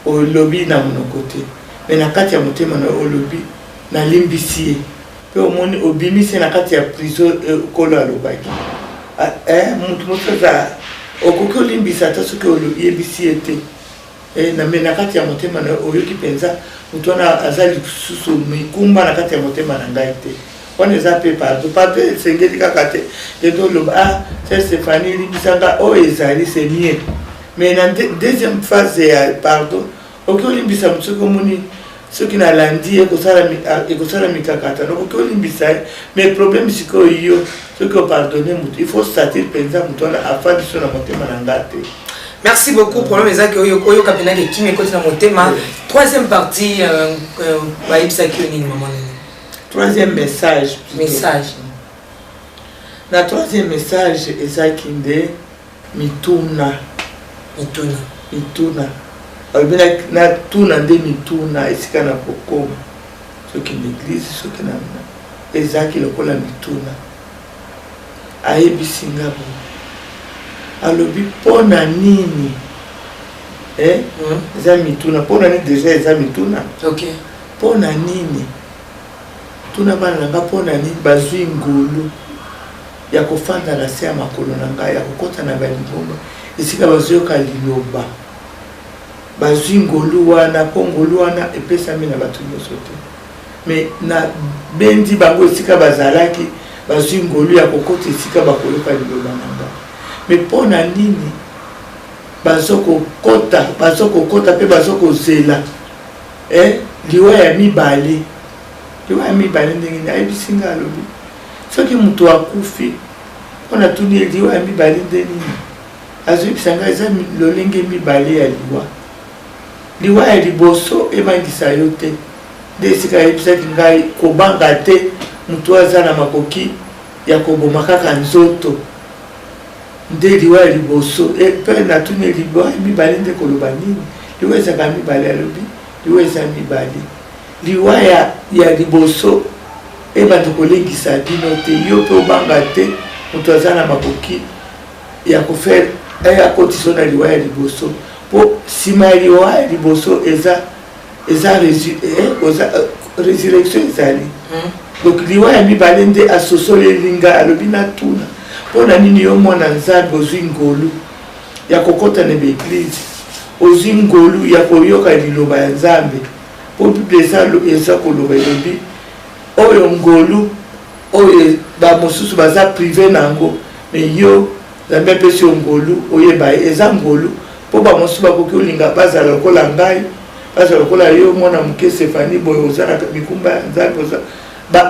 Olobi na monoko te, mais na kati ya motema na yo olobi: "Nalimbisi ye." Mpe omoni obimisi na kati ya prison. Nkolo alobaki moto mosusu aza okoki olimbisa ata soki oyebisi ye te, mais na kati ya motema na yo oyoki mpenza moto wana aza lisusu mikumba na kati ya motema na ngai te. Wana eza mpe pardon. Pardon esengeli kaka te te toloba: "Ah, sœur Stéphanie, limbisanga." Oyo ezali, c'est mieux. Mais na deuxième phase ya pardon, okoki olimbisa moto soki omoni soki nalandi ekosala mikakatano, okoki olimbisa ye. Mais problème sikoyo, yo soki opardonner moto, il faut sentir mpenza moto wana afandi so na motema na nga te. Merci beaucoup. Problème ezaki oyoka mpena ke kimi ekoti na motema. Troisième partie, bayebisaki yo nini, mama Nene? Troisième message. Message. Na troisième message ezalaki nde mituna. Mituna. Mituna. Alobi natuna nde mituna esika na kokoma, soki na eglise, soki na ezalaki lokola mituna. Ayebisi nga boye, alobi mpo na nini eh? Eza mituna mpo na nini? Deja eza mituna mpo na nini? Tuna bana na nga mpo na nini bazwi ngolu ya kofanda na se ya makolo na ngai, ya kokɔta na balingomba esika bazoyoka liloba. Bazwi ngolu wana mpo ngolu wana epesami na bato nyonso te, mais nabendi bango esika bazalaki, bazwi ngolu ya kokɔta esika bakoyoka liloba na nga. Mais mpo na nini bazokokɔta, bazokokɔta mpe bazokozela liwa ya mibale? Liwa ya mibale ndenge nini? Ayebisi nga, alobi soki moto akufi, mpo natuni ye liwa ya mibale nde nini, azoyebisa ngai eza lolenge mibale ya liwa. Liwa ya liboso ebangisa yo te, nde esika ayebisaki ngai kobanga te, moto aza na makoki ya koboma kaka nzoto, nde liwa ya liboso. Mpe natuni liwa ya mibale nde koloba nini? Liwa ezalaka mibale? Alobi liwa eza mibale. Liwa ya liboso ebanda kolengisa bino te, yo mpe obanga te, moto aza na makoki ya kofaire akotisa na liwa ya liboso, mpo nsima ya liwa ya liboso eza résurrection ezali. Donc liwa ya mibale nde asosoleli ngai. Alobi natuna mpo na nini yo mwana Nzambe ozwi ngolu ya kokɔta na baeglise, ozwi ngolu ya koyoka liloba ya Nzambe, mpo Bible eza koloba, elobi oyo ngolu oyo bamosusu baza privé na yango, mais yo Nzambe apesi yo ngolu oyeba ye. Eza ngolu mpo bamosusu bakoki olinga bazala lokola ngai, bazala lokola yo mwana moke Stéphanie boye, oza na mikumba ya Nzambe, oza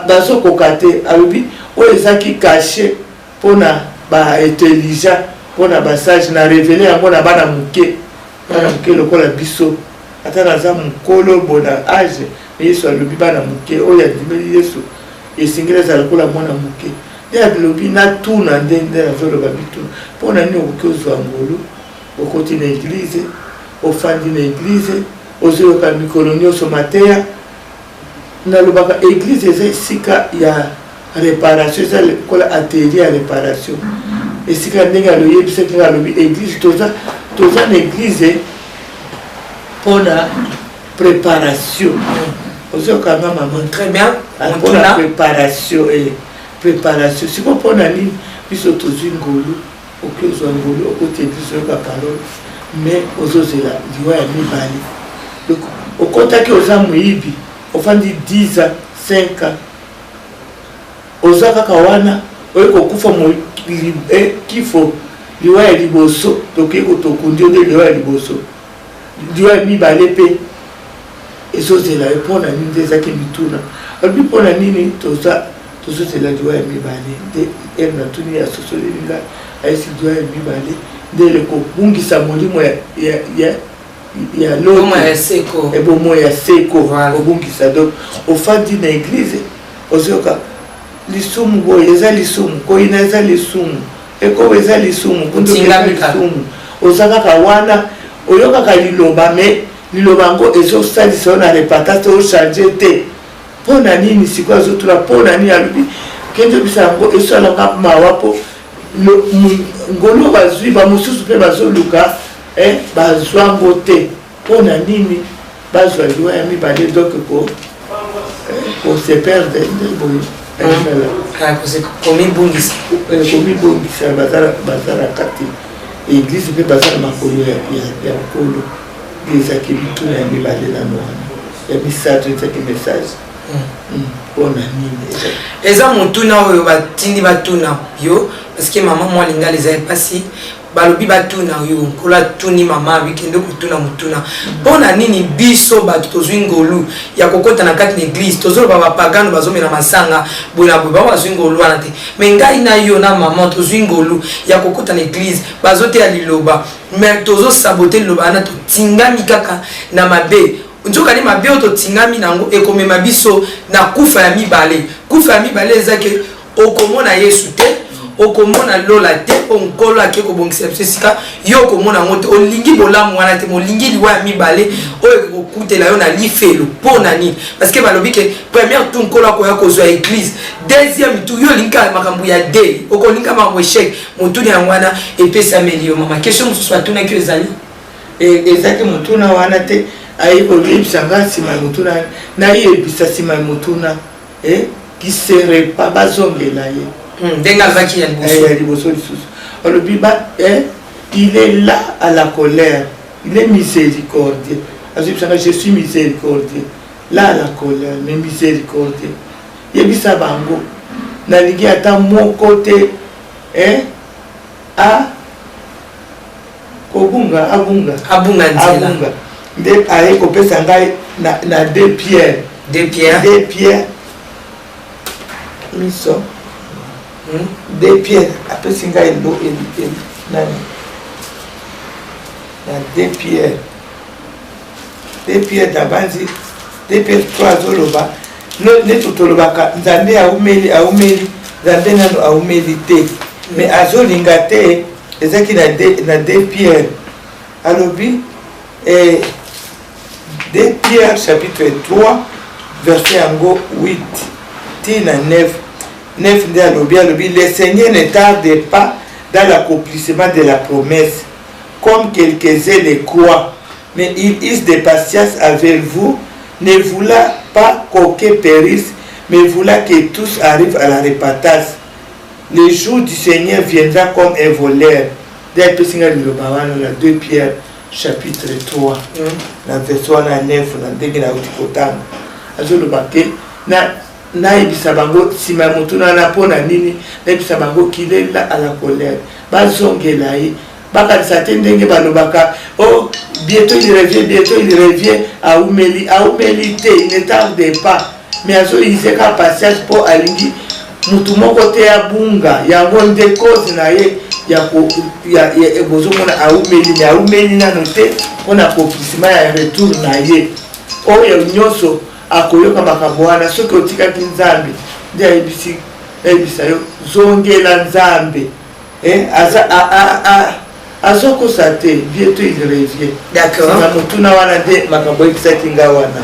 bazokoka te. Alobi oyo ezaki caché mpona baintelligent, mpona basage, na révéler yango na bana moke, bana moke lokola biso. Ata naza mokolo bo na âge, mais Yesu alobi bana moke oyo andimeli Yesu esengeli azala lokola mwana moke. Nde alobi natuna nde nazoloba bituna mpo na nini okoki ozwa ngolu, okoti na eglise, ofandi na eglise, ozoyoka mikolo nyonso mateya. Nalobaka eglise eza esika ya réparation, eza lokola atelier ya réparation, esika ndenge aloyebisaki nga. Alobi eglise, toza na eglise mpona préparation. Ozokanga mama? Très bien. Mpona préparation, préparation. Sikoyo mpona nini biso tozwi ngolu, oki ozwa ngolu, okoti eglise, oyoka parole, mais ozozela liwa ya mibale? Donc okotaki oza moyibi, ofandi 10 ans, 5 ans, oza kaka wana, oye kokufa kifo liwa ya liboso, tokoki tokundi yo nde liwa ya liboso. Liwa ya mibale mpe ezozela yo mpo na nini? Nde ezaki mituna. Alobi mpo na nini toza tozozela liwa ya mibale? Nde ere natuni, asosoleli ngai, ayesi liwa ya mibale nde elekobungisa molimo ya loto, bomoi ya seko obungisa. Donc ofandi na eglise, ozoyoka lisumu boye eza lisumu, koyina eza lisumu, ekobo eza lisumu, kundoki eza lisumu, oza kaka wana, oyokaka liloba, mais liloba yango ezosalisa yo na repentance te, ochange te. Mpo na nini? Sikoyo azotuna mpo na nini. Alobi kende obisa yango, esalanga mawa mpo ngolu bazwi, bamosusu mpe bazoluka, bazwa yango te. Mpo na nini bazwa liwa ya mibale? Donc kose perdre nde boye. Komibungisa. Komibungisa. Baza na kati eglise mpe baza na makolo ya Nkolo. Nde ezalaki mituna ya mibale nano wana. Ya misato ezalaki message mpona nini. Eza motuna oyo batindi batuna yo, parce que mama mwa lingala eza epasi. Balobi batuna yo, Nkolo atuni mama abikende kotuna motuna mpo na nini biso bato tozwi ngolu ya kokɔta na kati na eglise, tozoloba bapagano bazomela masanga boye na boye, bango bazwi ngolu wana te, mais ngai na yo na mama tozwi ngolu ya kokɔta na eglise, bazoteya liloba, mais tozosaboter liloba wana, totingami kaka na mabe. Nzokani mabe oyo totingami nango ekomema biso na kufa ya mibale. Kufa ya mibale eza ke okomona Yesu te. Okomona lola te mpo Nkolo ake kobongisa biso esika. Yo okomona yango te. Olingi bolamu wana te, molingi liwa ya mibale oyo ekokutela yo na lifelo. Mpo na nini? Parce que balobi ke première tour Nkolo akoya kozwa église, deuxième tour yo olingi kaka makambo ya de, okolinga makambo échec. Motuna yango wana epesameli yo, mama. Question mosusu batunaki yo ezali? Ezalaki motuna wana te. Ayi koyebisa nga nsima ya motuna, nayebisa nsima ya motuna kiserepa bazongela ye. Ndenge alobaki ya liboso. Ya liboso lisusu alobi ba il est lent à la colère, il est miséricordieux. Azoyebisanga: je suis miséricordieux, lent à la colère mais miséricordieux. Yebisa bango nalingi ata moko te a kobunga, abunga. Abunga nzela. Abunga. Nde aye kopesa ngai na deux Pierre. Deux Pierre. Deux Pierre miso. Deux Pierre apesi ngai elo nani na deux Pierre, deux Pierre nabanzi deux Pierre 3. Azoloba neti tolobaka Nzambe aumeli, aumeli. Nzambe nano aumeli te, mais azolinga te. Ezalaki na deux Pierre, alobi 2 Pierre chapitre 3, verset yango 8 ti na 9. 9 nde alobi: le Seigneur ne tarde pas dans l'accomplissement de la promesse, comme quelques-uns le croient, mais il use de patience avec vous, ne voulant pas qu'aucun périsse, mais voulant que tous arrivent à la repentance. Le jour du Seigneur viendra comme un voleur. Nde apesi nga liloba wana na 2 Pierre chapitre 3 na verset wana 9. Na ndenge nauti kotanga, azoloba ke nayebisa bango nsima ya motuna wana mpo na nini. Nayebisa bango qu'il est lent à la colère, bazongela ye. Bakanisa te ndenge balobaka: oh, bientôt il revient, bientôt il revient. Aumeli, aumeli te, il ne tarde pas, mais azoyize kaka patience mpo alingi mutu moko te abunga. Yango nde cause na ye ya bozomona aumeli, mais aumeli nano te mpona accomplissement ya retour na ye. Oyo nyonso akoyoka makambo wana, soki otikaki Nzambe, nde ayebisi, ayebisa yo: zongela Nzambe. Aza azokosa te, bientôt il revient. D'accord. Na motuna wana nde makambo ayebisaki nga wana.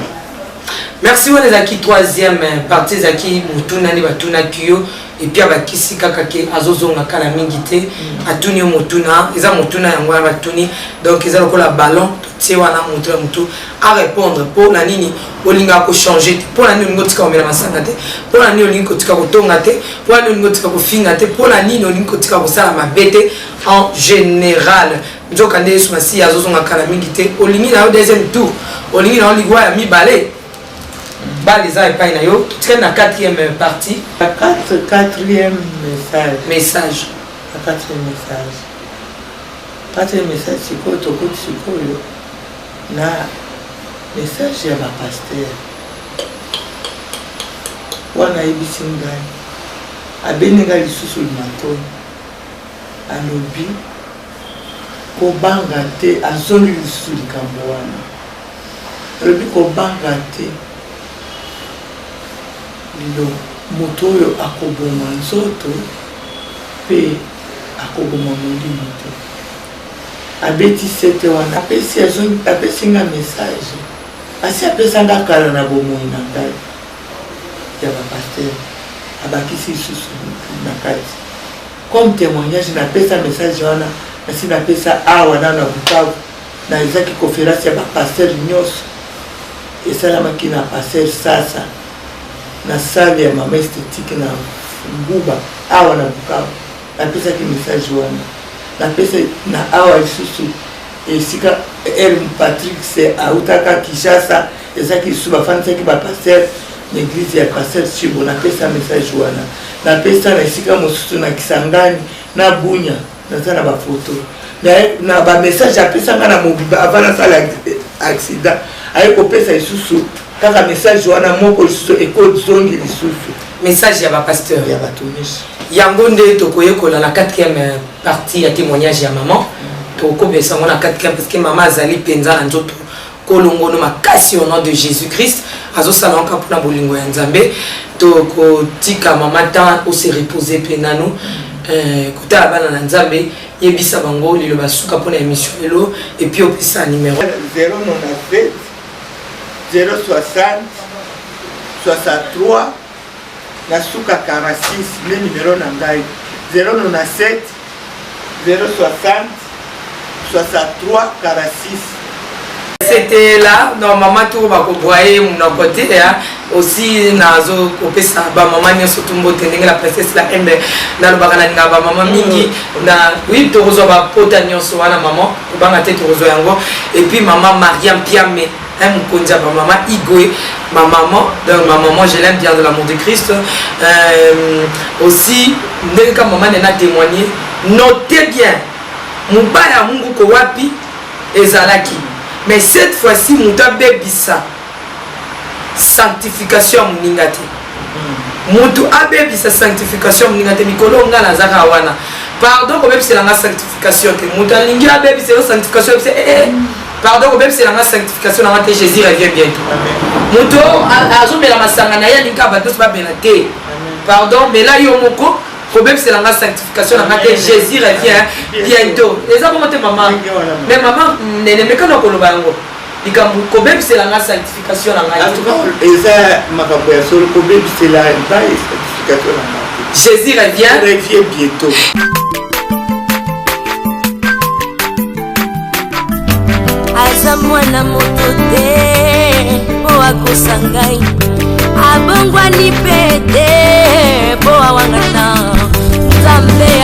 Merci. Wana ezalaki troisième partie, ezalaki motuna nde batunaki yo. Et puis abakisi kaka ke azozonga kala mingi te. Atuni yo motuna, eza motuna yango wana batuni. Donc eza lokola ballon totie wana, motu na motu arépondre. Mpo na nini olingaka kochanger te? Mpo na nini olingi kotika komela masanga te? Mpo na nini olingi kotika kotonga te? Mpo na nini olingi kotika kofinga te? Mpo na nini olingi kotika kosala mabe te en général? Nzoka nde Yesu Masiya azozonga kala mingi te. Olingi na yo deuxième tour, olingi na yo liwa ya mibale, bale eza epai na yo. Totikali na quatrième partie. La quatrième message. Message. La quatrième message, quatrième message. Sikoyo tokoti sikoyo na message ya bapasteur wana. Ayebisi ngai, abendi ngai lisusu matoi, alobi kobanga te. Azongi lisusu likambo wana, alobi kobanga te lilo moto oyo akoboma nzoto mpe akoboma molimo te. Abeti sete wana, apesi, apesi nga message asi apesa nga kala na bomoi na ngai ya bapasteur. Abakisi lisusu na kati comme témoignage. Napesa message wana, nasi napesa awa nano na Bukavu, na ezaki conférence ya bapasteur nyonso, esalamaki na pasteur Sasa na salle ya Mama Esthétique na Nguba awa na Bukavu. Napesaki message wana, napesa na awa lisusu esika r Patrick se autaka Kinshasa, ezalaki lisusu bafandisaki bapasteur na église ya pasteur Chibo. Napesa message wana, napesa na esika mosusu na Kisangani na Bunya. Naza na bafoto na bamessage apesanga na mobimba avant nasala accident. Aye kopesa lisusu kaka message wana moko lisusu, ekozongi lisusu. Message ya bapasteur. Ya bato nyonso. Yango nde tokoyekola na quatrième partie ya témoignage ya maman. Tokobesa yango na quatrième parce que mama azali mpenza na nzoto kolongono makasi au nom de Jésus Christ. Azosala yango kaka mpona bolingo ya Nzambe. Tokotika mama temps ose reposer mpe nanu. euh, kotala bana na Nzambe, yebisa bango liloba suka mpona émission lelo et puis opesa numéro. 097 060 63 na suka 46 nde numero na ngai, 097 060 63 46. C'était là, normalement tout bakobwaye monoko te aussi. Nazo kopesa bamama nyonso tu mbote, ndenge la princesse la humble nalobaka, nalingaka bamama mingi na oui. Tokozwa bapota nyonso wana, mama, kobanga te, tokozwa yango. Et puis mama Mariam Piame, mokonzi ya bamama Igwe, ma maman, donc ma maman, je l'aime bien de l'amour de Christ. Aussi ndenge ka mama nena témoigner, notez bien, mobali ya Mungu ko wapi ezalaki, mais cette fois-ci moto abebisa sanctification ya moninga te, moto abebisa sanctification ya moninga te. Mikolo nga nazaka wana, pardon, kobebisela nga sanctification te. Moto alingi abebisela sanctification, abebisa eh, eh, pardon, kobebisela nga sanctification nanga te. Jésus revient bientôt. Moto azomela masanga na ye, alingi kaka bato nyonso babela te. Pardon, mela yo moko, kobebisela nga sanctification na nga te. Jésus revient bientôt. Eza bongo te, mama? Mais mama Nene, mekana koloba yango, likambo kobebisela nga sanctification na ngai. En tout cas, eza makambo ya solo, kobebisela ngai sanctification na ngai te. Jésus revient. Revient bientôt. Aza mwana moto te mpo akosa ngai, abongwani mpe te mpo awangana Nzambe.